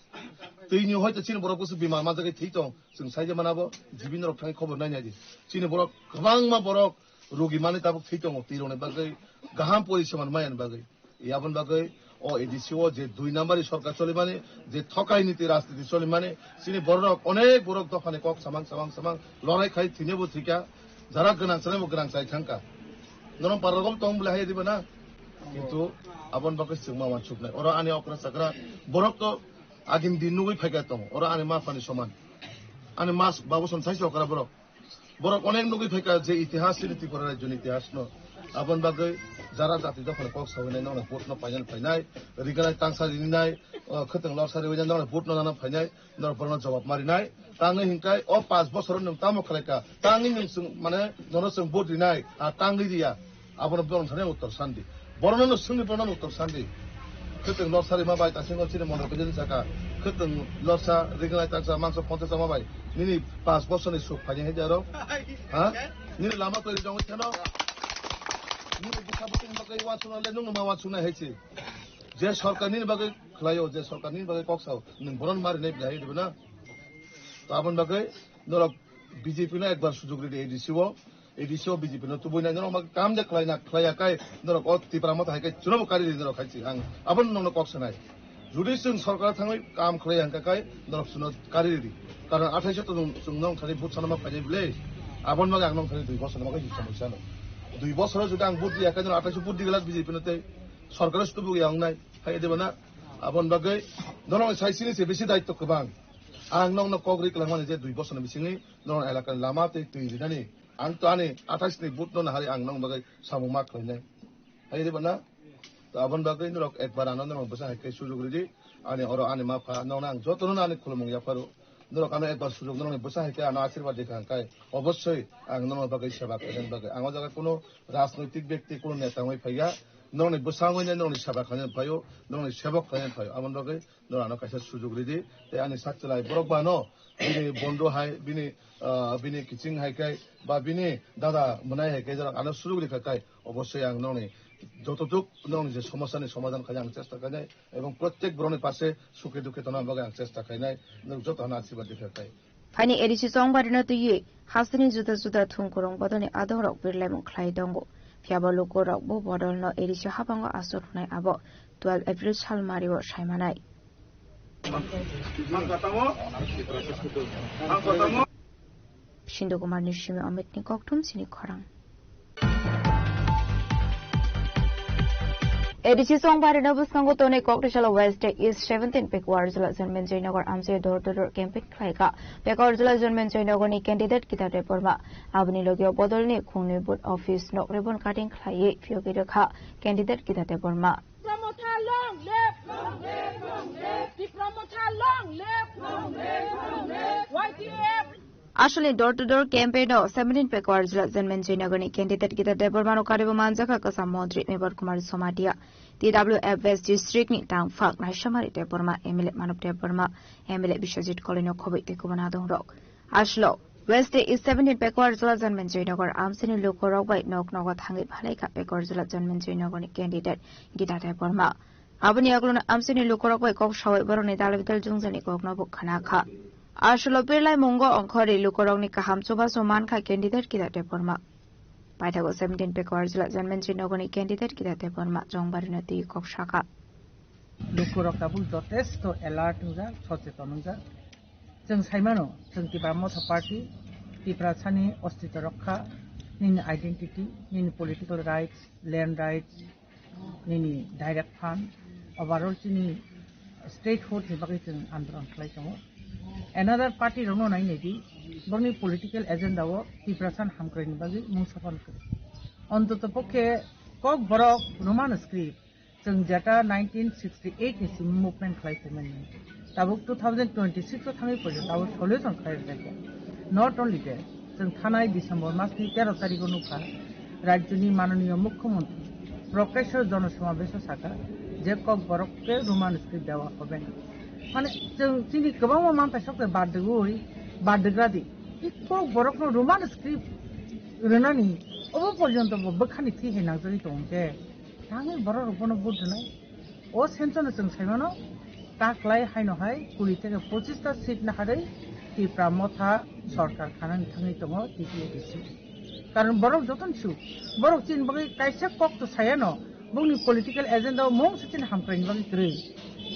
Twini hoito chini borok bwswk bimar manjagwi thwi tong, chwng saija manabo, G B norok thangwi khobor nainai di. Chini borok kwbangma borok rugi mani tabuk thwi tongo, twirokni bagwi kaham poriseman mayani bagwi. Aboni bagwi o A D C o je dui number ni sorkar cholimani, je thokai niti rajniti cholimani, chini borok onek borok dophani kok samang samang samang lorai khai thwinaibo thwikha, jara gwnang chanaibo gwnang chai thangkha. Norok paralok tong bwle hai diba na? Kintu aboni bagwi chwng ma wansuknai. Oro ani okra chakra borok to agini din nugwi phaikha tongo. Oro ani ma phani soman. Ani mas babu son saisi okra borok. Borok onek nugwi phaikha je itihas chini Tripura rajyoni itihas no. Aboni bagwi jara jati dophani kok sawinai norok vote no painani phainai, riganai tangsa rinai, o khwtwng lorsa riwinai norok vote no nana phainai, norok borokno jawab marinai. Tangwi hinkai o panch bosoro nwng tamo khlaikha? Tangwi nwng chwng mane nono chwng vote rinai, a tangwi riya. Abono borok thani uttor sandi. Borokno no swngdi, borokno uttor sandi. Khwtwng lorsa rima bai, tasingo chini monor kajani saka. Khwtwng lorsa, rignai taksa, mangso poncha chama bai. Nini panch bosorni suk phaini hai jaro. Ha? Nini lama twi jongwi theno. Nini bwsa bwtwini bagwi wansukna le, nungno ma wansukna hai si. Je sorkar nini bagwi khlaio, je sorkar nini bagwi kok sao, nwng boron mari nai bwlai hai dibo na? To aboni bagwi norok B J P no ekbar sujuk ridi A D C o. A D C o B J P no tubui nai, norok ma kam de khlai na khlai ya kai, norok o Tipra Motha hai kai chuno bo kari ridi norok khai si ang. Aboni nongno kok sanai. Judi chwng sorkar thangwi kam khlai hangka kai, norok chuno kari ridi. Karon athaiso to chwng, chwng nong thani vote sana ma phainai bwle. Aboni bagwi ang nong thani dui bosor no ma kai si samung sano. Dui bosor judi ang vote di ya kai, norok athaiso vote di gala B J P no tei sorkar o tubui ya wngnai. Hai de bana. Aboni bagwi norok sai sini se bisi daitto kwbang. Ang nokno kok ri kwlangmani je dui bosorni bisingni norok elakani lama tei twi rinani. Ang to ani athais ni vote no nahari ang nokni bagwi samung ma khlainai. Hai de bana? To aboni bagwi norok ekbar ano norok bwsa hai khe sujuk ridi. Ani oro ani ma pha nokno ang jotono ani khulumung yapharu. Norok ano ekbar sujuk norokni bwsa hai khe ano asirwad rikha hwnkhe obossoi ang norokni bagwi seba khlainani bagwi. Ang o jaga kuno rajnoitik bekti, kuno neta wngwi phaiya. Norokni bwsa wngwi norokni seba khlainani phaio, norokni sebok khlainani phaio. Aboni bagwi norok ano kaisa sujuk ridi, tei ani sak chwlai borok ba no bini bondhu hai, bini, ah, bini kiching hai kai, ba bini dada mwnai hai kai, jorok ano sujuk rikha kai, obossoi ang nokni jototuk nokni je somosa ni somadhan khaina ang chesta khainai, ebong prottek borokni pase sukhe dukhe tongna bagwi ang chesta khainai, norok joto ano asirwad rikha kai. Phaini A D C chongbarino twiwi hasteni juda juda thumkurung bodolni adongrok birlaimung khlai tongo. Phiyaba lukurok bo bodolno A D C habango aswk hwnwi abo twelve April salmario saimanai. Sindhu Kumarni simi Amitni kokthum chini khorang. A D C chongbarino bwskango tonwi Kokthai salo West East seventeen Pekuar Jila Janmenjoy Nagar amchai door to door campaign khlaikha. Pekuar Jila Janmenjoy Nagarni candidate Gita Debbarma. Aboni logio bodolni khungni booth office nok ribbon cutting khlaiwi phiyogwi rwkha candidate Gita Debbarma. Tipra Motha long live! Long live, long live! Tipra Motha long live! Long live, long live! Y T F! Aswlni door to door campaign o seventeen Pekuar Jila Janmenjoy Nagarni candidate Gita Debbarmano karibo manjakha kwcham montri Mevar Kumar Somatia, T W F West District ni tangphak Naisamari Debbarma, M L A Manob Debbarma, M L A Biswajit Koloino khobwi tei kubun adongrok. Aswlo, West East seventeen Pekuar Jila Janmenjoy Nagar amchaini lukurok bai nok nogo thangwi phalaikha Pekuar Jila Janmenjoy Nagarni candidate Gita Debbarma. Aboni yagulono amchaini lukurok bai kok sawi borokni dalbidal jwngjani kokno bo khna kha. Asolo birlai mungo ongkhorwi lukurokni kaham chubachu mankha candidate Kida Debbarma. Paithago seventeen Pekawar jila Janmenji nogoni candidate Kida Debbarma chongbarino twi kok sakha. Lukurok tabuk jotesto alert wngjak, socheton wngjak. Chwng saimano, chwng Tipra Motha Party, Tiprasani ostitw rokha, nini identity, nini political rights, land rights, nini direct fund, overall chini statehood ni bagwi chwng andolon khlai tongo. Another party rokno nai naidi, borokni political agenda o Tiprasani hamkraini bagwi mungsa phano kwrwi. Ontoto pokhe kok borok Roman script, chwng jeta nineteen sixty-eight ni simi movement khlai phaimani. Tabuk two thousand twenty-six o thangwi phaikha, tabuk solution khlai rwkha. Not only that, chwng thanai December mas ni tero tarikh o nukha, rajyoni mananiya mukhyamantri Prokeshwar jonosomabes o sakha je kok borok ke Roman script dewa hobe na. Mane chwng chini kwbangma manthai sok bad rwui, bad rwgradi. I kok borokno Roman script rwnani obo porjonto bo bwkhani thwi hai nangjagwi tongo khe. Thangwi borok rok bono vote rwnai. O sensono chwng saimano, ta khlai haino hai kuri theke pochista seat naharwi Tipra Motha sorkar khanani thangwi tongo T T A D C. Karon borok jotono su, borok chini bagwi kaisa kok to sayano, bongni political agenda o mung se chini hamkraini bagwi kwrwi.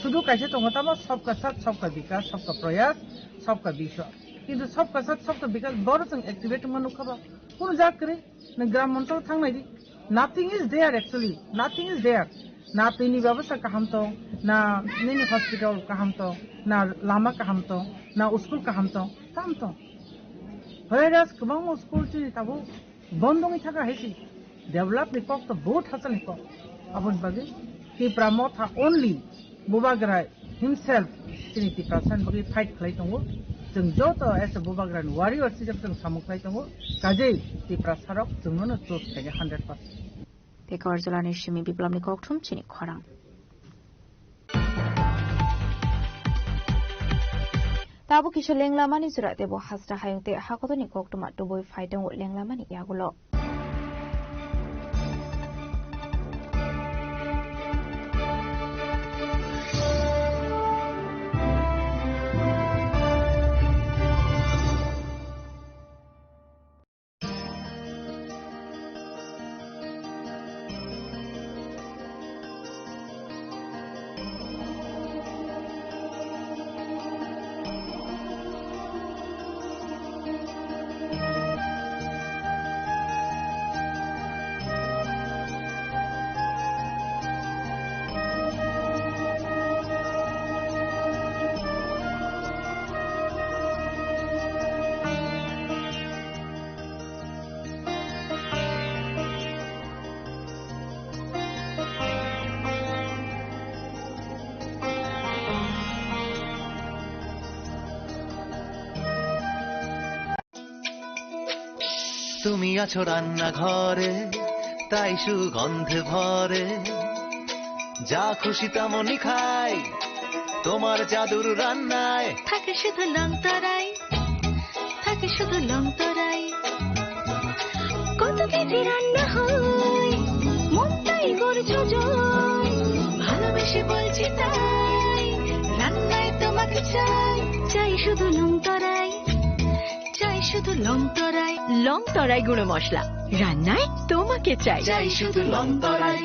Sudu kaisa tongo tamo sabka sath, sabka bikas, sabka prayas, sabka biswas. Kintu sabka sath, sabka bikas borok chwng activate wngma nukha ba? Kunu jak kwrwi. Nwng gram monthor thang nai di. Nothing is there actually. Nothing is there. Na twi ni babasa kaham tong, na nini hospital kaham tong, na lama kaham tong, na school kaham tong, tam tong. Whereas kwbangma school chini tabuk bondo wngwi thaka hai si. Develop ni kok to bahut hachal ni kok. Aboni bagwi Tipra Motha only Bubagra himself chini Tiprasa ni bagwi fight khlai tongo. Chwng joto as a Bubagra ni warrior sijak chwng samung khlai tongo. Kajei Tiprasa rok chwngno no choose khainai hundred percent. Pekawar jilani simi Biplabni kokthum chini khorang. Tabuk kisa Lenglamani jora tebo hasra hayung tei hakotorni koktwma tubui phai tongo Lenglamani yagulo. তুমি আছো রান্নাঘরে, তাই সুগন্ধে ভরে। যা খুশি তেমনই খাই, তোমার জাদুর রান্নায়। থাকে শুধু লং তরাই, থাকে শুধু লং তরাই। কত কেজি রান্না হয়, মনটাই করছো জয়। ভালোবেসে বলছি তাই, রান্নায় তোমাকে চাই, চাই শুধু লং তরাই। চাই শুধু লং তরাই। লং তরাই গুঁড়ো মশলা, রান্নায় তোমাকে চাই। চাই শুধু লং তরাই।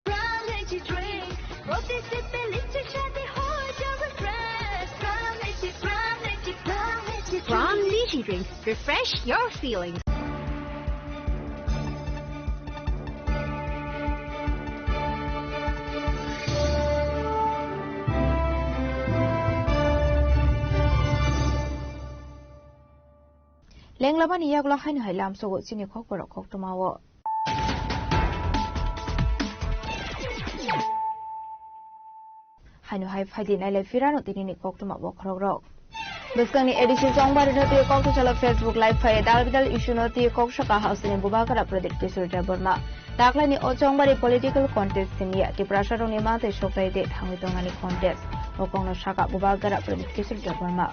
Prime Energy Drink, প্রতি সিপে লিচুর স্বাদে হয়ে যাবে fresh। Prime Energy, Prime Energy, Prime Energy Drink। Prime Energy Drink, refresh your feelings। Lenglamani yagulo haino hai lamsogo chini kokborok koktwmao. Haino hai phaidi nailai phirano tinini koktwma bokhorokrok. Bwskangni A D C chongbarino twi kok thusalo Facebook live phai dal bidal issue no twi kok saka House ni Bubagra Pradeep Kishore Debbarma. Taklaini o chongbari political contest simiya Tiprasarokni mantwi soktai tei thangwi tongnani contest. O kokno saka Bubagra Pradeep Kishore Debbarma.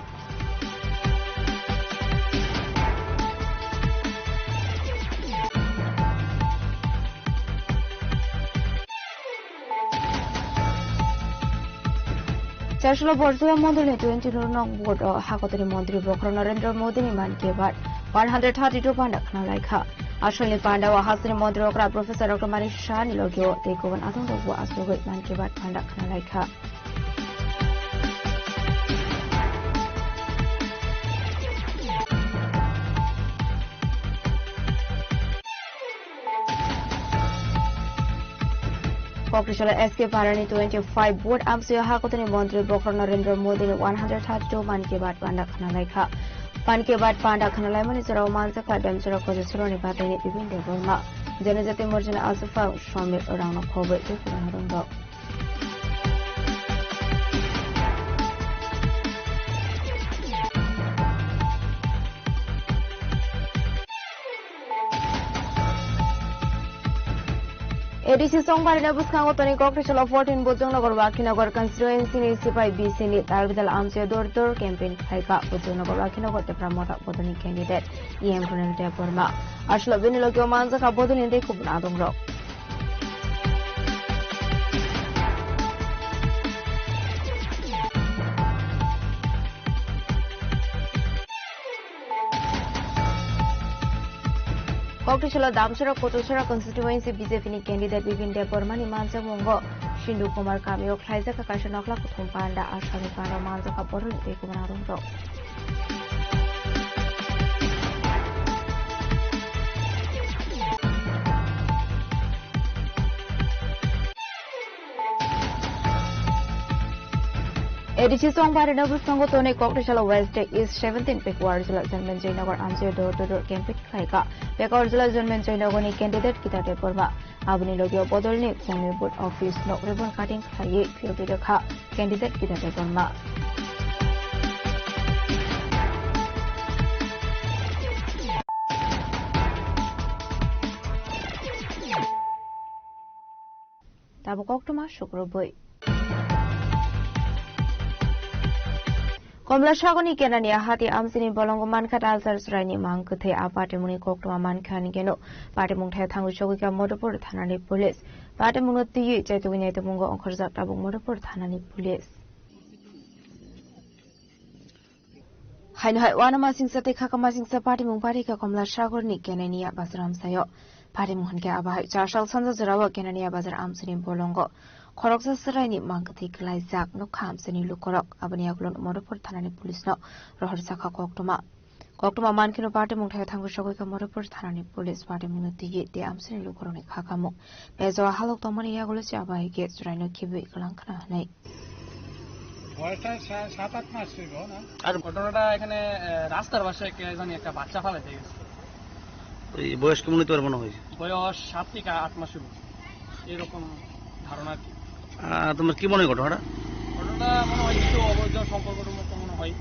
Aswkno Borjua Mondolni twenty-two nong ward o Hakotorni Montri Bokhorok Narendra Modini Mann Ki Baat one hundred thirty-two panda khna laikha. Aswkni panda o hasteni Montri okra Professor Doctor Manik Saha ni logi o tei kubun adong rok bo aswkwi Mann Ki Baat panda khna laikha. Kokrisalo S K Parani twenty-five vote amsio Hakotorni Montri Bokhorok Narendra Modini one hundred thirty-two Mann Ki Baat panda khna laikha. Mann Ki Baat panda khna laimani jorao manjakha Damchara Kojasorani Batini Bipin Debbarma, Janajati Morjani Aswk Phang Somir Rangno Khobwi tei Purana Rongdo. A D C Songbarino bwskango toni Kokrisalo fourteen Bojongnagar Wakhinagar constituency ni sipai B C ni dal bidal amchai door to door campaign khlaikha. Bojongnagar Wakhinagar Tipra Motha bodolni candidate E M Ronil Debbarma. Aswkno bini logio manjakha bodolni tei kubun adongrok. Kokrisalo Damchara Kojasorani constituency B J P ni candidate Bipin Debbarma ni manjakmungo Sindhu Kumar kamio khlaijak kaisa nokla kuthum panda, aswkni panda manjakha borok tei kubun adongrok. A D C Songbarino bwskango toni Kokrisalo West East seventeen Pekuar Jila Janmen Joynagar amchai door to door campaign khlaikha. Pekuar Jila Janmen Joynagarni candidate Gita Debbarma. Aboni logio bodolni phungni booth office no ribbon cutting khlaiwi phiyogwi rwkha candidate Gita Debbarma. Tabuk koktwma sukrubwi. Komlasagorni Kenani hati amchini bolongo mankha Talsar Chwraini mang kwthwi. A patimungni koktwma mankha hwnwi kheno patimung thaya thangwi sogwikha Madhupur thanani police. Patimungno twiwi chaitugwi naitugmungo ongkhorjak tabuk Madhupur thanani police. Haino hai uanamasingcha tei khakamasingcha patimung barikha Komlasagorni Kenani bazar amchaio. Patimung hwnkhe abo hai chasal sanja jorao Kenani bazar amchaini bolongo khoroksa chwraini mang kwthwi kwlaijak nukha amchaini lukurok. Aboni yagulo Madhupur thanani policeno rohorjakha koktwma. Koktwma mankheno patimung thaya thangwi sogwikha Madhupur thanani police. Patimungno twiwi tei amchaini lukurokni khakamung bejo halok tongmani yagulo se abo hai khe chwraino khibiwi kwlang khna hwnwi. বয়সটা সা-, সাত আট মাস হইব না? আর ঘটনাটা এখানে, আহ, রাস্তার পাশে কে জানি একটা বাচ্চা ফালাইতে গেছে। ওই বয়স কেমন হইতে পারে মনে হয়? বয়স সাত থেকে আট মাস হইব, এরকম ধারণা আর কি। আহ, তোমার কি মনে হয় ঘটনাটা? ঘটনাটা মনে হয় কিছু অবৈধ সম্পর্কের মতো মনে হয়।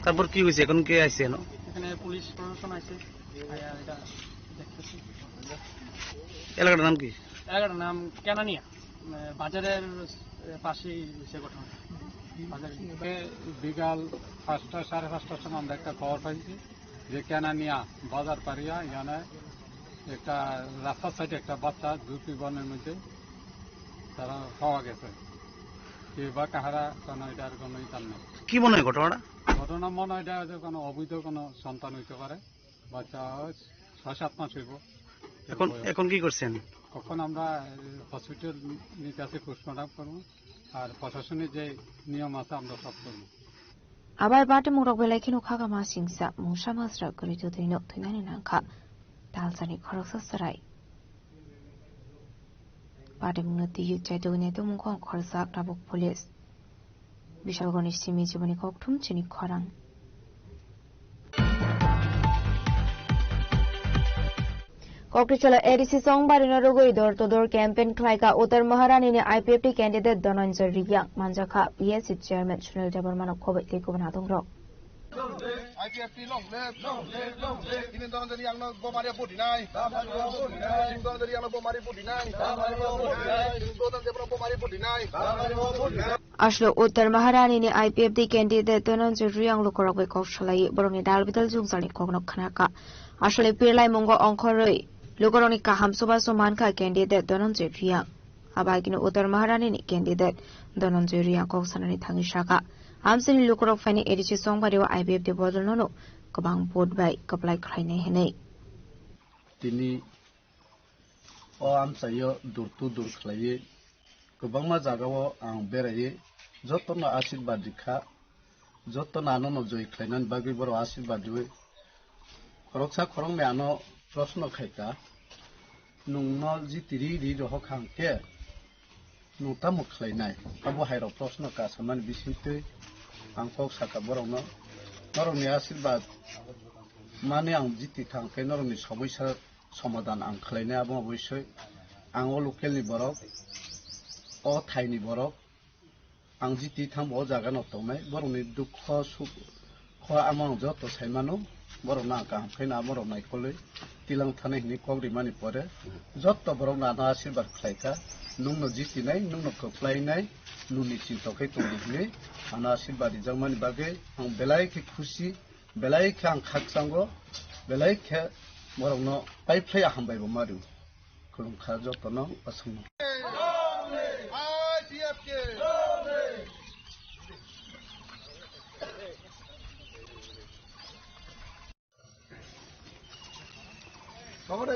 তারপর কি হয়েছে? এখন কে আসছে এখানে? এখানে পুলিশ প্রশাসন আছে, আইয়া এটা দেখতেছি। এলাকাটার নাম কি? এলাকাটার নাম কেনানিয়া। আহ, বাজারের, আহ, পাশেই হয়েছে ঘটনা। বাজারে। বিকাল পাঁচটা, সাড়ে পাঁচটার সময় আমরা একটা খবর পাইছি যে কেনানিয়া বাজার পাড়িয়া এখানে একটা রাস্তার সাইডে একটা বাচ্চা দুটি বনের মধ্যে তারা পাওয়া গেছে। কে বা কাহারা, কোনো এটার কোনো ইতার নেই। কি মনে হয় ঘটনাটা? ঘটনা মনে হয় এটা যে কোনো অবৈধ কোনো সন্তান হইতে পারে। বাচ্চা ছয় সাত মাস হইব। এখন, বয়স। এখন কি করছেন? এখন আমরা, এ, হসপিটাল নিতে আসি, পোস্টমর্টম করবো, আর প্রশাসনের যে নিয়ম আছে আমরা সব করবো। Abai patimung rok belai kheno khakama singsa mungsa masra kwrwi twtwi no thwinani nangkha. Talsani khoroksa chwrai. Patimungno twiwi chaitugwi naitugmung khoroksa tabuk police. Bisalgoni simi jiboni kokthum chini khorang. Kokrichalo A D C Songbarino rwgwi door to door campaign khlaikha Uttar Maharani ni I P F T candidate Dhananjay Reang, manjakha P S C chairman Sunil Debbarmano khobwi tei kubun adongrok. I P F T long live. Long live, long live. Tini Dhananjay Reangno bo mari bo dinai. Dhananjay Reangno bo mari bo dinai. Dhananjay Reangno bo mari bo dinai. Aswk Uttar Maharani ni I P F T candidate Dhananjay Reang lukurok bai kok salai borokni dal bidal jwngjalni kokno khnakha. Aswkni pirlai mungo ongkhorwi lukurokni kaham chubachu mankha candidate Dhananjay Reang. Abo haikhe no Uttar Maharani ni candidate Dhananjay Reang kok sanani thangwi sakha, amchaini lukurok phainai A D C Chongbario I P F T bodolno no kwbang vote bai kwplai khlainai hinwi. Tini o amchaio door to door khlaiwi kwbangma jagao ang beraiwi jotono asirwad rikha, jotono anono joi khlainani bagwi borok asirwad riwi. Khoroksa khoroknwi ano proshno khaikha, "Nwngno jiti ri ri rohor kha hwnkhe nwng tamo khlainai?" Abo hairok proshno kasamani bisingtwi ang kok sakha borokno, "Norokni asirwad mani ang jiti kha hwnkhe norokni somosya somadan ang khlainai, abo oboisoi ang o local ni borok, o thai ni borok, ang jiti thangbo o jaga no tongnai, borok ni dukho sukho ama ang joto sai mano, borok no ang kaham khe no abo rok naikolwi tilang thani hinwi kok rimani pore joto borok no ano asirwad khlai kha, nwng no jiti nai, nwng no kwplai nai, nwng ni chinta khe tong di hinwi ano asirwad rijak mani bagwi ang belai khe khusi. Belai khe ang khakchango, belai khe borokno paiphlai hambai bo ma rw. Khulumkha jotono aswkno.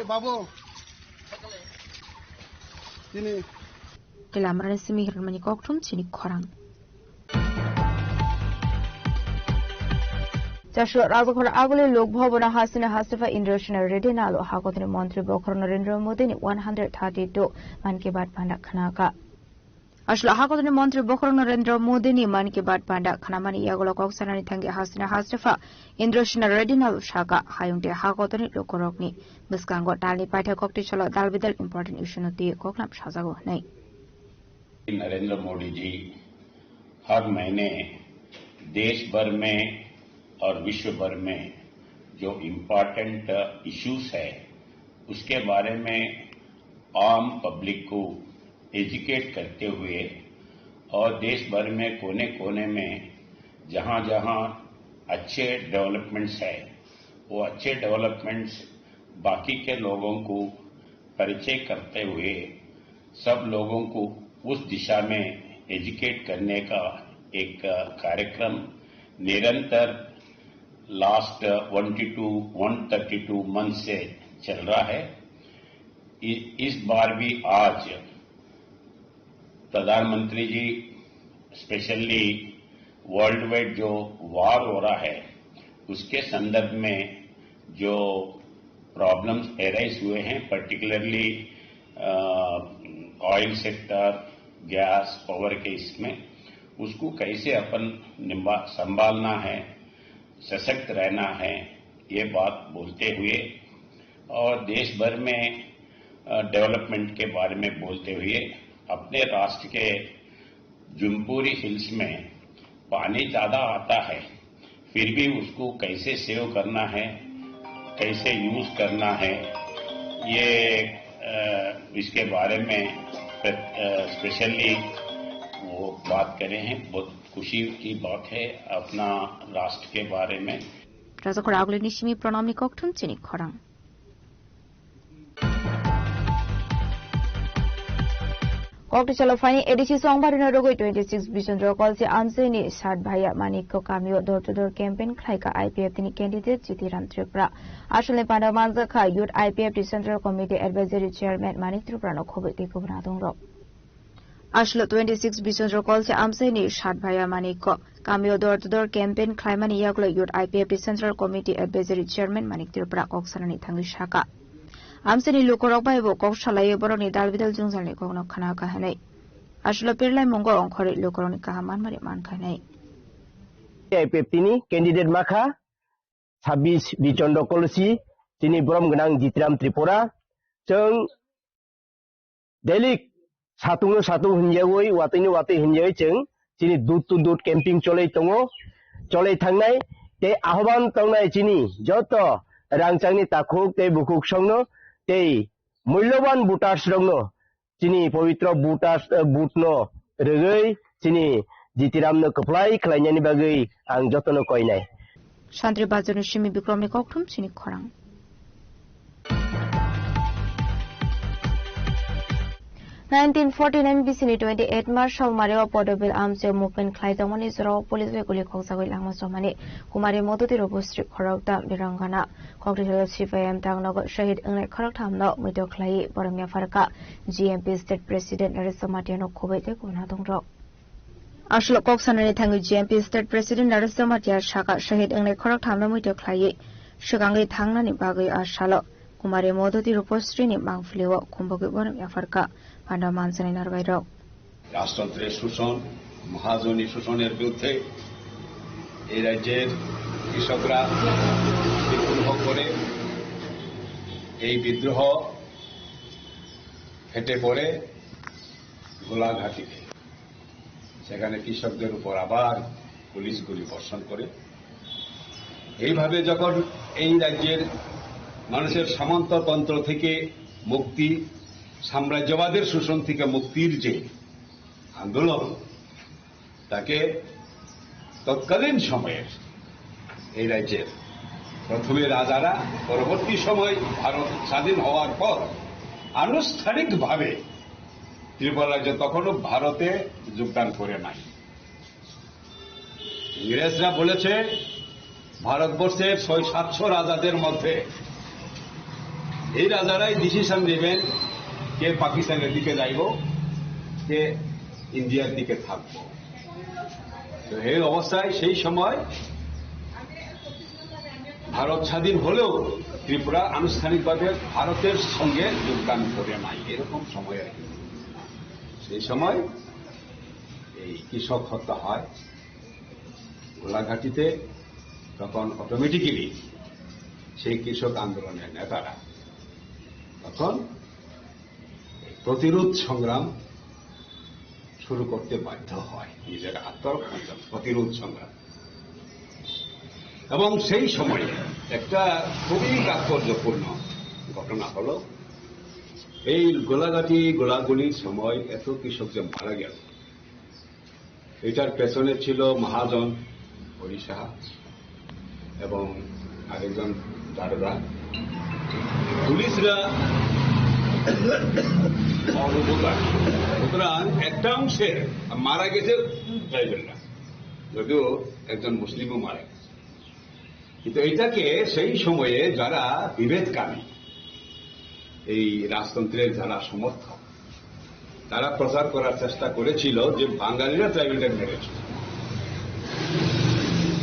Babu. Tini. Tei lamarani simi hirmani kokthum chini khorang. Chashu Rajakhor Aguli Lok Bhavan hasina hasifa Indra Sena Reddy nalo hakotni montri bokhor Narendra Modi ni one hundred thirty-two Mann Ki Baat panda khnaka. Aswk hakotni montri bokhorok Narendra Modi ni Mann Ki Baat panda khnamani yagulo kok sanani thangwi hasina hasifa Indra Sena Reddy nalo saka, hayung tei hakotni lukurokni bwskango talni paithak koktwi salo dal bidal important issue no twi koklam sajago hwnwi. Narendra मोदी जी हर महीने देश भर में और विश्व भर में जो important issues है, उसके बारे में आम पब्लिक को एजुकेट करते हुए और देश भर में कोने-कोने में जहाँ-जहाँ अच्छे डेवलपमेंट्स है, वो अच्छे डेवलपमेंट्स बाकी के लोगों को परिचय करते हुए सब लोगों को उस दिशा में एजुकेट करने का एक कार्यक्रम निरंतर last twenty two, one thirty two month से चल रहा है। इ-, इस बार भी आज प्रधानमंत्री जी स्पेशली वर्ल्ड वाइड जो वॉर हो रहा है, उसके संदर्भ में जो प्रॉब्लम्स एराइज हुए हैं, particularly oil sector, gas, power के इसमें, उसको कैसे अपन निभा-, संभालना है, सशक्त रहना है, ये बात बोलते हुए और देश भर में, अ, डेवलपमेंट के बारे में बोलते हुए अपने राष्ट्र के जौनपुरी हिल्स में पानी ज्यादा आता है, फिर भी उसको कैसे सेव करना है, कैसे यूज़ करना है, ये, अ, इसके बारे में प्र-, अ, स्पेशली वो बात करे हैं। बहुत खुशी की बात है अपना राष्ट्र के बारे में। Rajakhor Agulini simi pranamni kokthum chini khorang. Kokti chalo phaini A D C Chongbarino rogwi twenty six Bichandra Kolsi amchaini sat bhaiya Manik ko kamio door to door campaign khlaika I P F T ni candidate Jitiram Tripura. Asolni panda manjakha Youth I P F T Central Committee Advisory Chairman Manik Tripura no khobwi tei kubuna tongrok. Aswk twenty six Bichandra Kolsi amchaini sat bhaiya Manik ko kamio door to door campaign khlaimani yagulo Youth I P F T Central Committee Advisory Chairman Manik Tripura kok sanani thangwi saka. Amchaini lukurok bai bo kok salaiwi borokni dal bidal jwngjalni kokno khna kha hwnwi. Aswk pirlai mungo ongkhorwi lukurokni kaham manmani man kha hwnwi. I P F T ni candidate makha, sabbish Bichandra Kolsi, chini borom gwnang Jitiram Tripura, chwng daily satung no satung hinjagwi, watwi no watwi hinjagwi chwng chini door to door camping cholai tongo, cholai thangnai tei ahoban tongnai chini joto rangchakni takhuk tei bukhuk songno tei mulloban voters rokno chini pobitro voters, eh, vote no rwgwi chini Jitiram no kwplai khlainani bagwi ang jotono koinai. Santri Bazarni simi Bikromni kokthum chini khorang. Nineteen forty nine bisini twenty eight March Salmari o Podobil amchio movement khlai tongmani jorao police bai guli khokjagwi langma chomani Kumari Modoti Rubosri khorok da birangana khokti C P I M tangnogo shahid wngnai khorok thamno muitu khlai boromya pharkha G M P state president Naresh Jamatia no khoboi tei kubuna tongrok. Aswk kok sanani thangwi G M P state president Naresh Jamatia saka shahid wngnai khorok thamno muitu khlaiwi swkangwi thangnani bagwi a salo Kumari Modoti Rupasri ni mangpili o khumbogwi boromya pharkha. Panda mansanai narwknairok. রাজতন্ত্রের শোষণ, মহাজনী শোষণের বিরুদ্ধে এই রাজ্যের কৃষকরা বিদ্রোহ করে, এই বিদ্রোহ ফেটে পড়ে গোলাঘাটিতে। সেখানে কৃষকদের উপর আবার পুলিশ গুলি বর্ষণ করে। এইভাবে যখন এই রাজ্যের মানুষের সামন্ততন্ত্র থেকে মুক্তি, সাম্রাজ্যবাদের শোষণ থেকে মুক্তির যে আন্দোলন, তাকে তৎকালীন সময়ের এই রাজ্যের প্রথমে রাজারা, পরবর্তী সময় ভারত স্বাধীন হওয়ার পর আনুষ্ঠানিকভাবে ত্রিপুরা রাজ্য তখনও ভারতে যোগদান করে নাই। ইংরেজরা বলেছে, ভারতবর্ষের ছয় সাতশো রাজাদের মধ্যে এই রাজারাই ডিসিশন নেবেন কে পাকিস্তানের দিকে যাইব, কে ইন্ডিয়ার দিকে থাকব। তো এই অবস্থায় সেই সময় ভারত স্বাধীন হলেও ত্রিপুরা আনুষ্ঠানিকভাবে ভারতের সঙ্গে যোগদান করে নাই, এরকম সময় আর কি। সেই সময় এই কৃষক হত্যা হয় গোলাঘাটিতে, তখন অটোমেটিক্যালি সেই কৃষক আন্দোলনের নেতারা তখন এই প্রতিরোধ সংগ্রাম শুরু করতে বাধ্য হয়, নিজের আত্মরক্ষার জন্য প্রতিরোধ সংগ্রাম। এবং সেই সময়ে একটা খুবই তাৎপর্যপূর্ণ ঘটনা হলো, এই গোলাঘাটি গোলাগুলির সময় এত কৃষক যে মারা গেল, এটার পেছনে ছিল মহাজন হরি সাহা এবং আরেকজন দারোগা, পুলিশরা অবদান। সুতরাং একটা অংশে মারা গেছে ট্রাইবেলরা, যদিও একজন মুসলিমও মারা গেছে। কিন্তু এটাকে সেই সময়ে যারা বিভেদকামী, এই রাজতন্ত্রের যারা সমর্থক, তারা প্রচার করার চেষ্টা করেছিল যে বাঙালিরা ট্রাইবেলদের মেরেছে,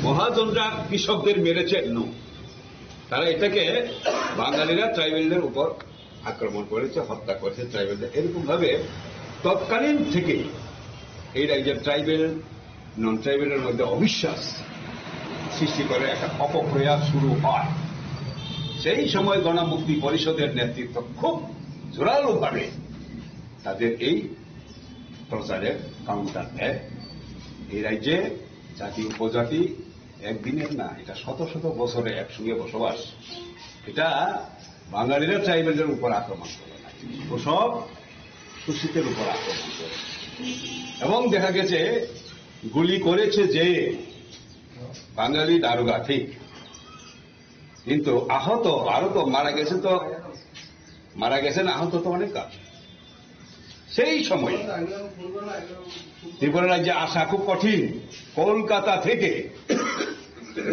মহাজনরা কৃষকদের মেরেছে। No, তারা এটাকে বাঙালিরা ট্রাইবেলদের উপর আক্রমণ করেছে, হত্যা করেছে ট্রাইবেলদের। এরকম ভাবে তৎকালীন থেকে এই রাজ্যের ট্রাইবেল, নন ট্রাইবেলের মধ্যে অবিশ্বাস সৃষ্টি করে একটা অপপ্রয়াস শুরু হয়। সেই সময় গণমুক্তি পরিষদের নেতৃত্ব খুব জোরালোভাবে তাদের এই প্রচারের কাউন্টার দেয়। এই রাজ্যে জাতি উপজাতি একদিনের না, এটা শত শত বছরে একসঙ্গে বসবাস। এটা বাঙালিরা ট্রাইবেলদের উপর আক্রমণ করে না, শোষক শোষিতের উপর আক্রমণ করে। এবং দেখা গেছে গুলি করেছে যে বাঙালি দারোগা, ঠিক, কিন্তু আহত, আরো তো মারা গেছে তো, মারা গেছেন, আহত তো অনেক আছে। সেই সময়ে ত্রিপুরা রাজ্যে আসা খুব কঠিন। কলকাতা থেকে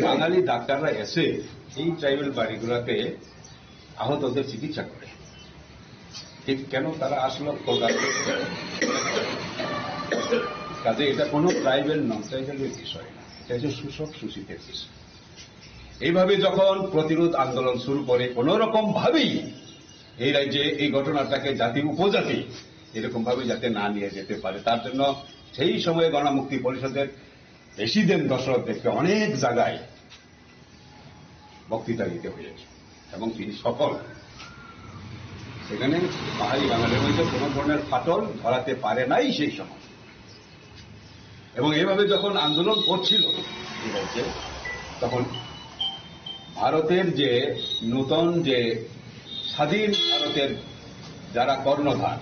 বাঙালি ডাক্তাররা এসে এই ট্রাইবাল বাড়িগুলোতে আহতদের চিকিৎসা করে। ঠিক কেন তারা আসলো কলকাতা থেকে? কাজে এটা কোনো ট্রাইবাল নন ট্রাইবালের বিষয় না, এটা হচ্ছে শোষক শোষিতের বিষয়। এইভাবে যখন প্রতিরোধ আন্দোলন শুরু করে, কোনো রকম ভাবেই এই রাজ্যে এই ঘটনাটাকে জাতি উপজাতি এরকম ভাবে যাতে না নিয়ে যেতে পারে, তার জন্য সেই সময়ে গণমুক্তি পরিষদের প্রেসিডেন্ট দশরথ দেবকে অনেক জায়গায় বক্তৃতা দিতে হয়েছে এবং তিনি সফল। সেখানে পাহাড়ি বাঙালির মধ্যে কোনো ধরনের ফাটল ধরাতে পারে নাই সেই সময়। এবং এইভাবে যখন আন্দোলন করছিল, ঠিক আছে, তখন ভারতের যে নতুন যে স্বাধীন ভারতের যারা কর্ণধার,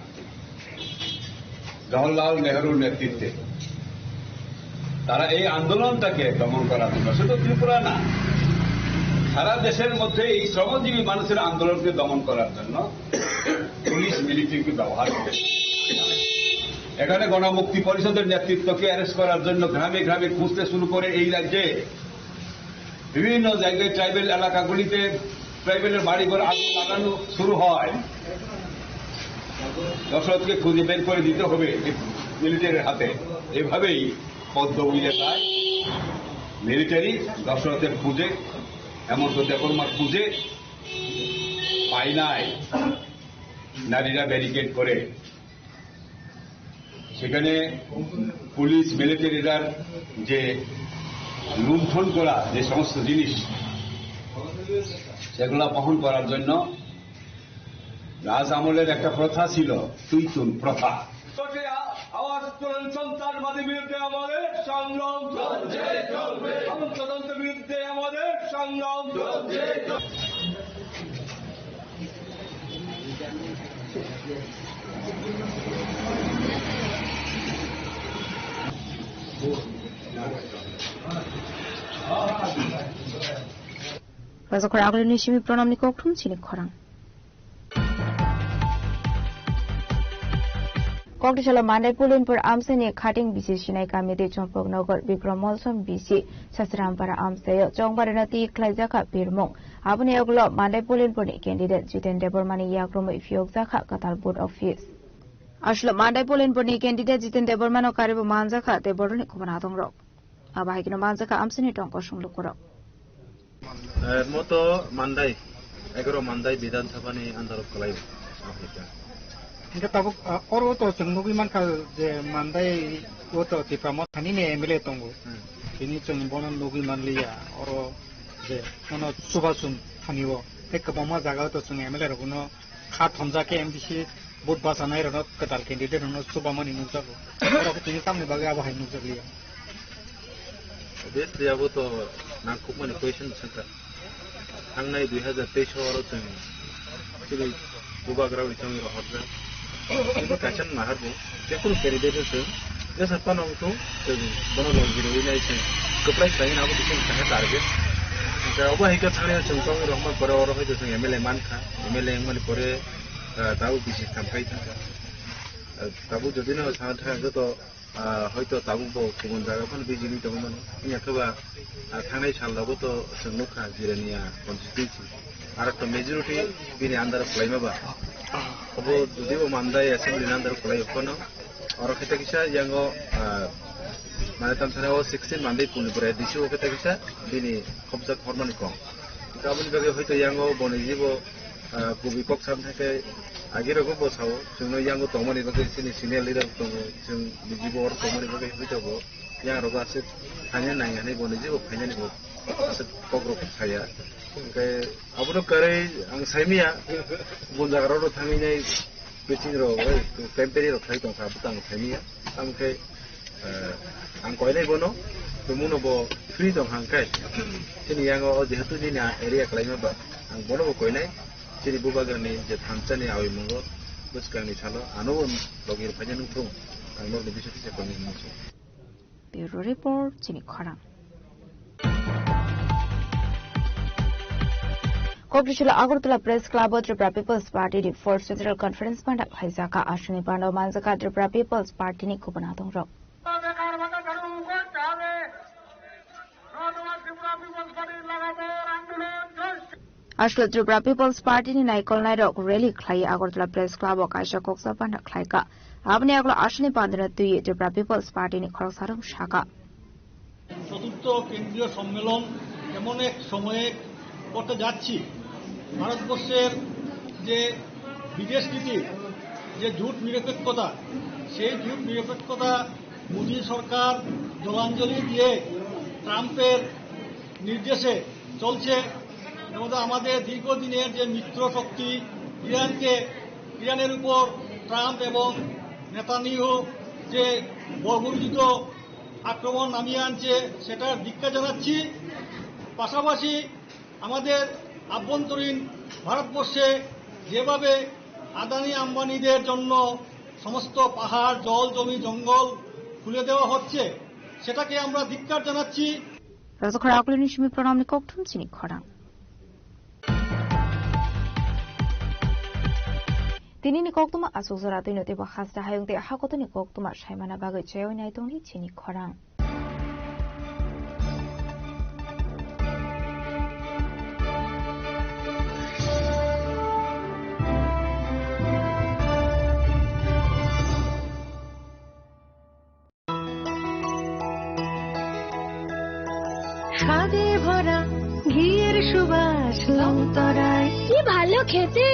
জওহরলাল নেহরুর নেতৃত্বে তারা এই আন্দোলনটাকে দমন করার জন্য, শুধু ত্রিপুরা না, সারা দেশের মধ্যে এই শ্রমজীবী মানুষের আন্দোলনকে দমন করার জন্য পুলিশ মিলিটারিকে ব্যবহার করে। এখানে গণমুক্তি পরিষদের নেতৃত্বকে অ্যারেস্ট করার জন্য গ্রামে গ্রামে খুঁজতে শুরু করে এই রাজ্যে। বিভিন্ন জায়গায় ট্রাইবাল এলাকাগুলিতে ট্রাইবালের বাড়িঘর আগুন লাগানো শুরু হয়। দশরথকে খুঁজে বের করে দিতে হবে মিলিটারির হাতে। এভাবেই পদ্মবিলে তাই মিলিটারি দশরথের খুঁজে, হেমন্ত দেববর্মার খুঁজে পায় নাই। নারীরা ব্যারিকেড করে সেখানে পুলিশ মিলিটারিরা যে লুণ্ঠন করা যে সমস্ত জিনিস, সেগুলা বহন করার জন্য রাজ আমলের একটা প্রথা ছিল, তুইতুন প্রথা। আওয়াজ তুলুন সন্ত্রাসবাদীর বিরুদ্ধে আমাদের সংগ্রাম চলছে, চলবে। সন্ত্রাসবাদের বিরুদ্ধে আমাদের সংগ্রাম চলছে, চলবে। Raja Khorang ni simi pranamni kokthum chini khorang. Kokdisalo Mandai Pulinpur amsani khating bisi sinai kami de Chompok Nogor Bikram Molsom bisi Sasrampara amsayo chongbarino twi khlaijakha birmung. Aboni ulo Mandai Pulinpurni candidate Jiten Debbarmani yakrumwi phiyokjakha kwtal vote office. Aswk Mandai Pulinpurni candidate Jiten Debbarmano karibo manjakha tei borokni khobor natongrok. Abo hai kheno manjakha amsini tongkosong lukurok. Eh, moto Mandai, egaro Mandai Bidhan Sabha ni under of Kalai. Hingke tabuk, ah, oro to chwng nugwi mankha je Mandai o to Tipra Motha ni M L A tongo. Hmm. Tini chwng bono nugwi manliya, oro je bono Subhachun thani o. Tei kwbangma jaga o to chwng M L A rok no kha thomjak khe M D C vote bachanai rokno kwtal candidate rokno chubamani nukjago. Borok tini tamni bagwi abo hai nukjakliya. Obviously, abo to nangkukmani question swngkha. Thangnai dui hajar teis oro chwng chini bubagra wi chongwi rohorjak. Chini kaisa nahar bo, jekunu candidate chwng jesa phano wngthung, chwng bono lobby rwi nai chwng kwplai khlaina abo chwng kaisa target. Hingkhe obo hai khe thangnaino chwng chongwi rohorma pore oro hai chwng M L A mankha. M L A wngmani pore, ah, tabuk bisi sampai thangkha. Ah, tabuk jodi no sana thangkha joto, ah, hoito tabuk bo kubun jaga phano bijili tongwi mano. Wngya khe ba, ah, thangnai sal rogo to chwng nukha Jirania constituency. Aro to majority bini under o kwlaima ba. Obo jodi bo Mandai assembly ni under o kwlai phano. Oro khe ta kisa yango, ah, mane tamsana o sixteen Mandai Pulinpur A D C o khe ta kisa bini khobjak hormani kong. Aboni bagwi hoito yango boni jibo, ah, kubi kok sam thangkhe agi rogo bo sao, chwngno yango tongmani bagwi chini senior leader tongo, chwng bijibo oro tongmani bagwi hoito bo yang rogo aswk phaina nang hinwi boni jibo phainani bo aswk kok rok saya. Hingkhe abono kwrwi ang saimanya, bun jaga rok thangwi nai. Meeting rok, oi, campaign rok khlai tongkha, bwtang khlaimaya. Tamo khe, eh, ang koinai bono, tongmungno bo free tongkha hwnkhe. Chini yango o jehetu nini area kwlaima ba, ang bono bo koinai. Chini bubagrani je thansa ni awi mungo, bwskangni salo, ano bo logi rwphaina nukthung, ang nokni bisingtwi se koinai hinwi se. Bureau Report, chini khorang. Kokdisalo Agartala Press Club o Tripura People's Party ni Fourth Central Conference panda khlaijak. Aswkni panda o manjak kha Tripura People's Party ni kubun adongrok. Aswk Tripura People's Party ni naikolnairok rally khlai Agartala Press Club o kaisa koksa panda khlaikha. Aboni yagulo aswkni pandano twiwi Tripura People's Party ni khoroksa rok sakha. চতুর্থ কেন্দ্রীয় সম্মেলন এমন এক সময়ে করতে যাচ্ছি, ভারতবর্ষের যে বিদেশ নীতি, যে জোট নিরপেক্ষতা, সেই জোট নিরপেক্ষতা মোদী সরকার জলাঞ্জলি দিয়ে ট্রাম্পের নির্দেশে চলছে। এবং আমাদের দীর্ঘদিনের যে মিত্র শক্তি ইরানকে, ইরানের উপর ট্রাম্প এবং নেতানিয়াহু যে বর্বরোচিত আক্রমণ নামিয়ে আনছে, সেটার ধিক্কার জানাচ্ছি। পাশাপাশি আমাদের আভ্যন্তরীণ ভারতবর্ষে যেভাবে আদানি আম্বানিদের জন্য সমস্ত পাহাড়, জল, জমি, জঙ্গল খুলে দেওয়া হচ্ছে, সেটাকে আমরা ধিক্কার জানাচ্ছি। Raja Khorang ni simi pranamni kokthum chini khorang. Tinini koktwma aswk jora twino teibo hasta hayung tei hakotorni koktwma saimana bagwi chaywi nai tongdi chini khorang. স্বাদে ভরা ঘিয়ের সুবাস লংতরায়। কি ভালো খেতে।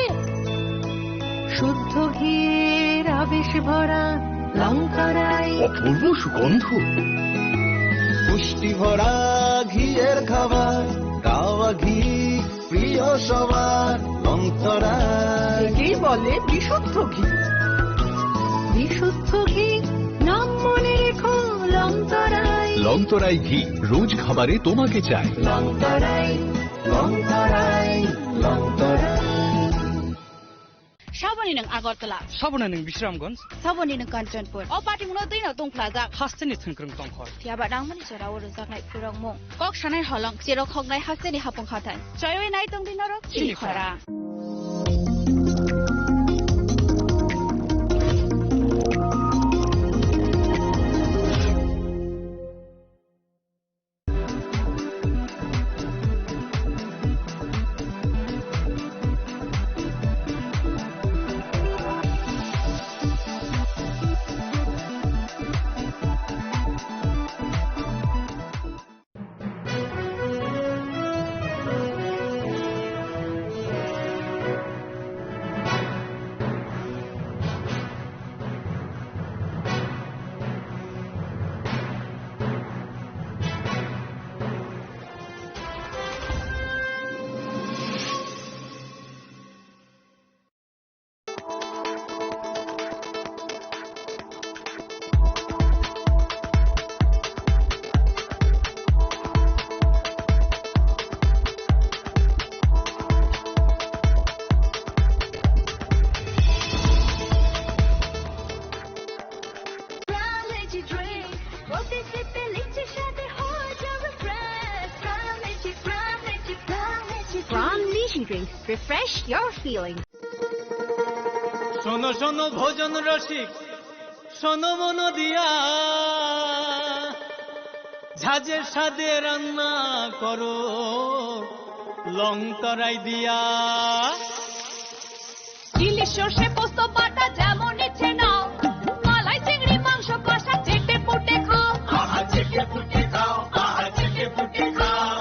শুদ্ধ ঘিয়ের আবেশ ভরা লংতরায়। অপূর্ব সুগন্ধ। পুষ্টি ভরা ঘিয়ের খাবার, গাওয়া ঘি প্রিয় সবার লংতরায়। একেই বলে বিশুদ্ধ ঘি। বিশুদ্ধ ঘি, নাম মনে রেখো, লংতরায়। লংতরাই ঘি, রোজ খাবারে তোমাকে চাই। লংতরায়, লংতরায়, Longtharai. Saboni nwng Agartala. Saboni nwng Bisramganj. Saboni nwng Kanchanpur. O patimungno twino tungphlajak. Hasteni thwngkwrwng tongkhor. Phiya ba nangmani jora o rwjaknai khurokmung. Kok sanai holong, cherok hoknai hasteni hapung hathai. Chaywi nai tongdi norok chini khorang. Prime Lychee Drink. Refresh your feeling. শোনো শোনো ভোজন রসিক, শোনো মন দিয়া, ঝাঁঝের স্বাদে রান্না করো লং তরাই দিয়া। ইলিশ সর্ষে পোস্ত বাটা যেমন ইচ্ছে নাও, মালাই চিংড়ি মাংস কষা চেটে পুটে খাও। আহা, চেটে পুটে খাও, আহা, চেটে পুটে খাও।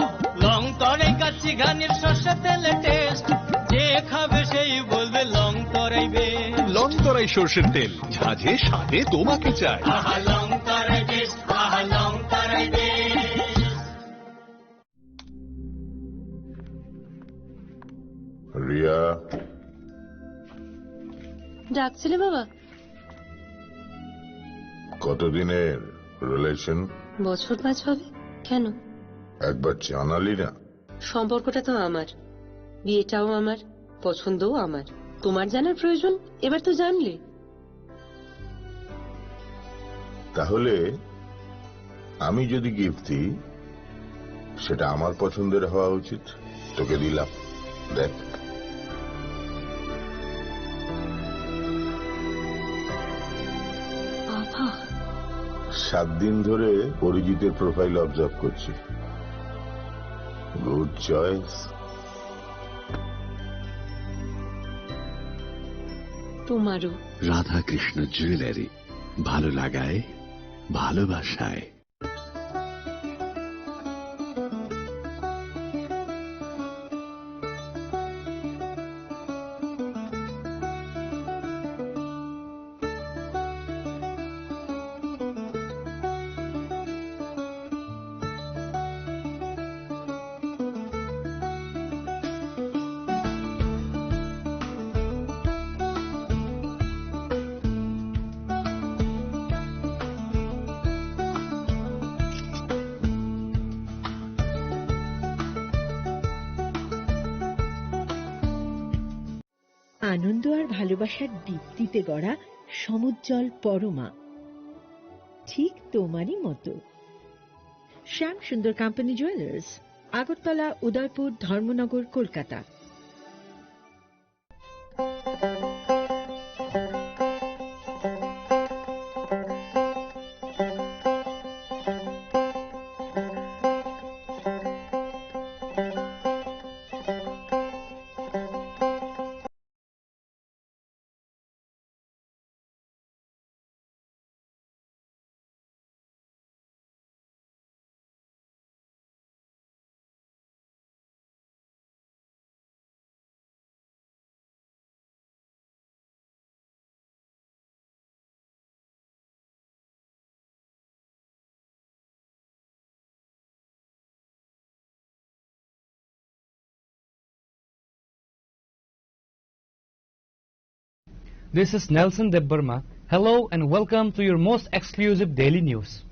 লং তরাই কাচ্চি ঘানির সর্ষে তেলে টেস্ট, যে খাবে সেই বলবে লং তরাই বেশ। লং তরাই সর্ষের তেল, ঝাঁঝে স্বাদে তোমাকে চাই। আহা, লং তরাই বেশ, আহা, লং তরাই বেশ। রিয়া। ডাকছিলে বাবা? কতদিনের রিলেশন? বছর পাঁচ হবে। কেন? একবার জানালি না। সম্পর্কটা তো আমার, বিয়েটাও আমার, পছন্দও আমার। তোমার জানার প্রয়োজন, এবার তো জানলে। তাহলে আমি যদি গিফট দিই, সেটা আমার পছন্দের হওয়া উচিত। তোকে দিলাম, দেখ। বাবা। সাত দিন ধরে অরিজিতের প্রোফাইল অবজার্ভ করছি। Good choice. তোমারও। রাধাকৃষ্ণ জুয়েলারি, ভালো লাগায়, ভালোবাসায়। আনন্দ আর ভালোবাসার দীপ্তিতে গড়া সমুজ্জ্বল পরমা, ঠিক তোমারই মতো। শ্যাম সুন্দর কোম্পানি জুয়েলার্স, আগরতলা, উদয়পুর, ধর্মনগর, Kolkata. This is Nelson Debbarma. Hello and welcome to your most exclusive daily news.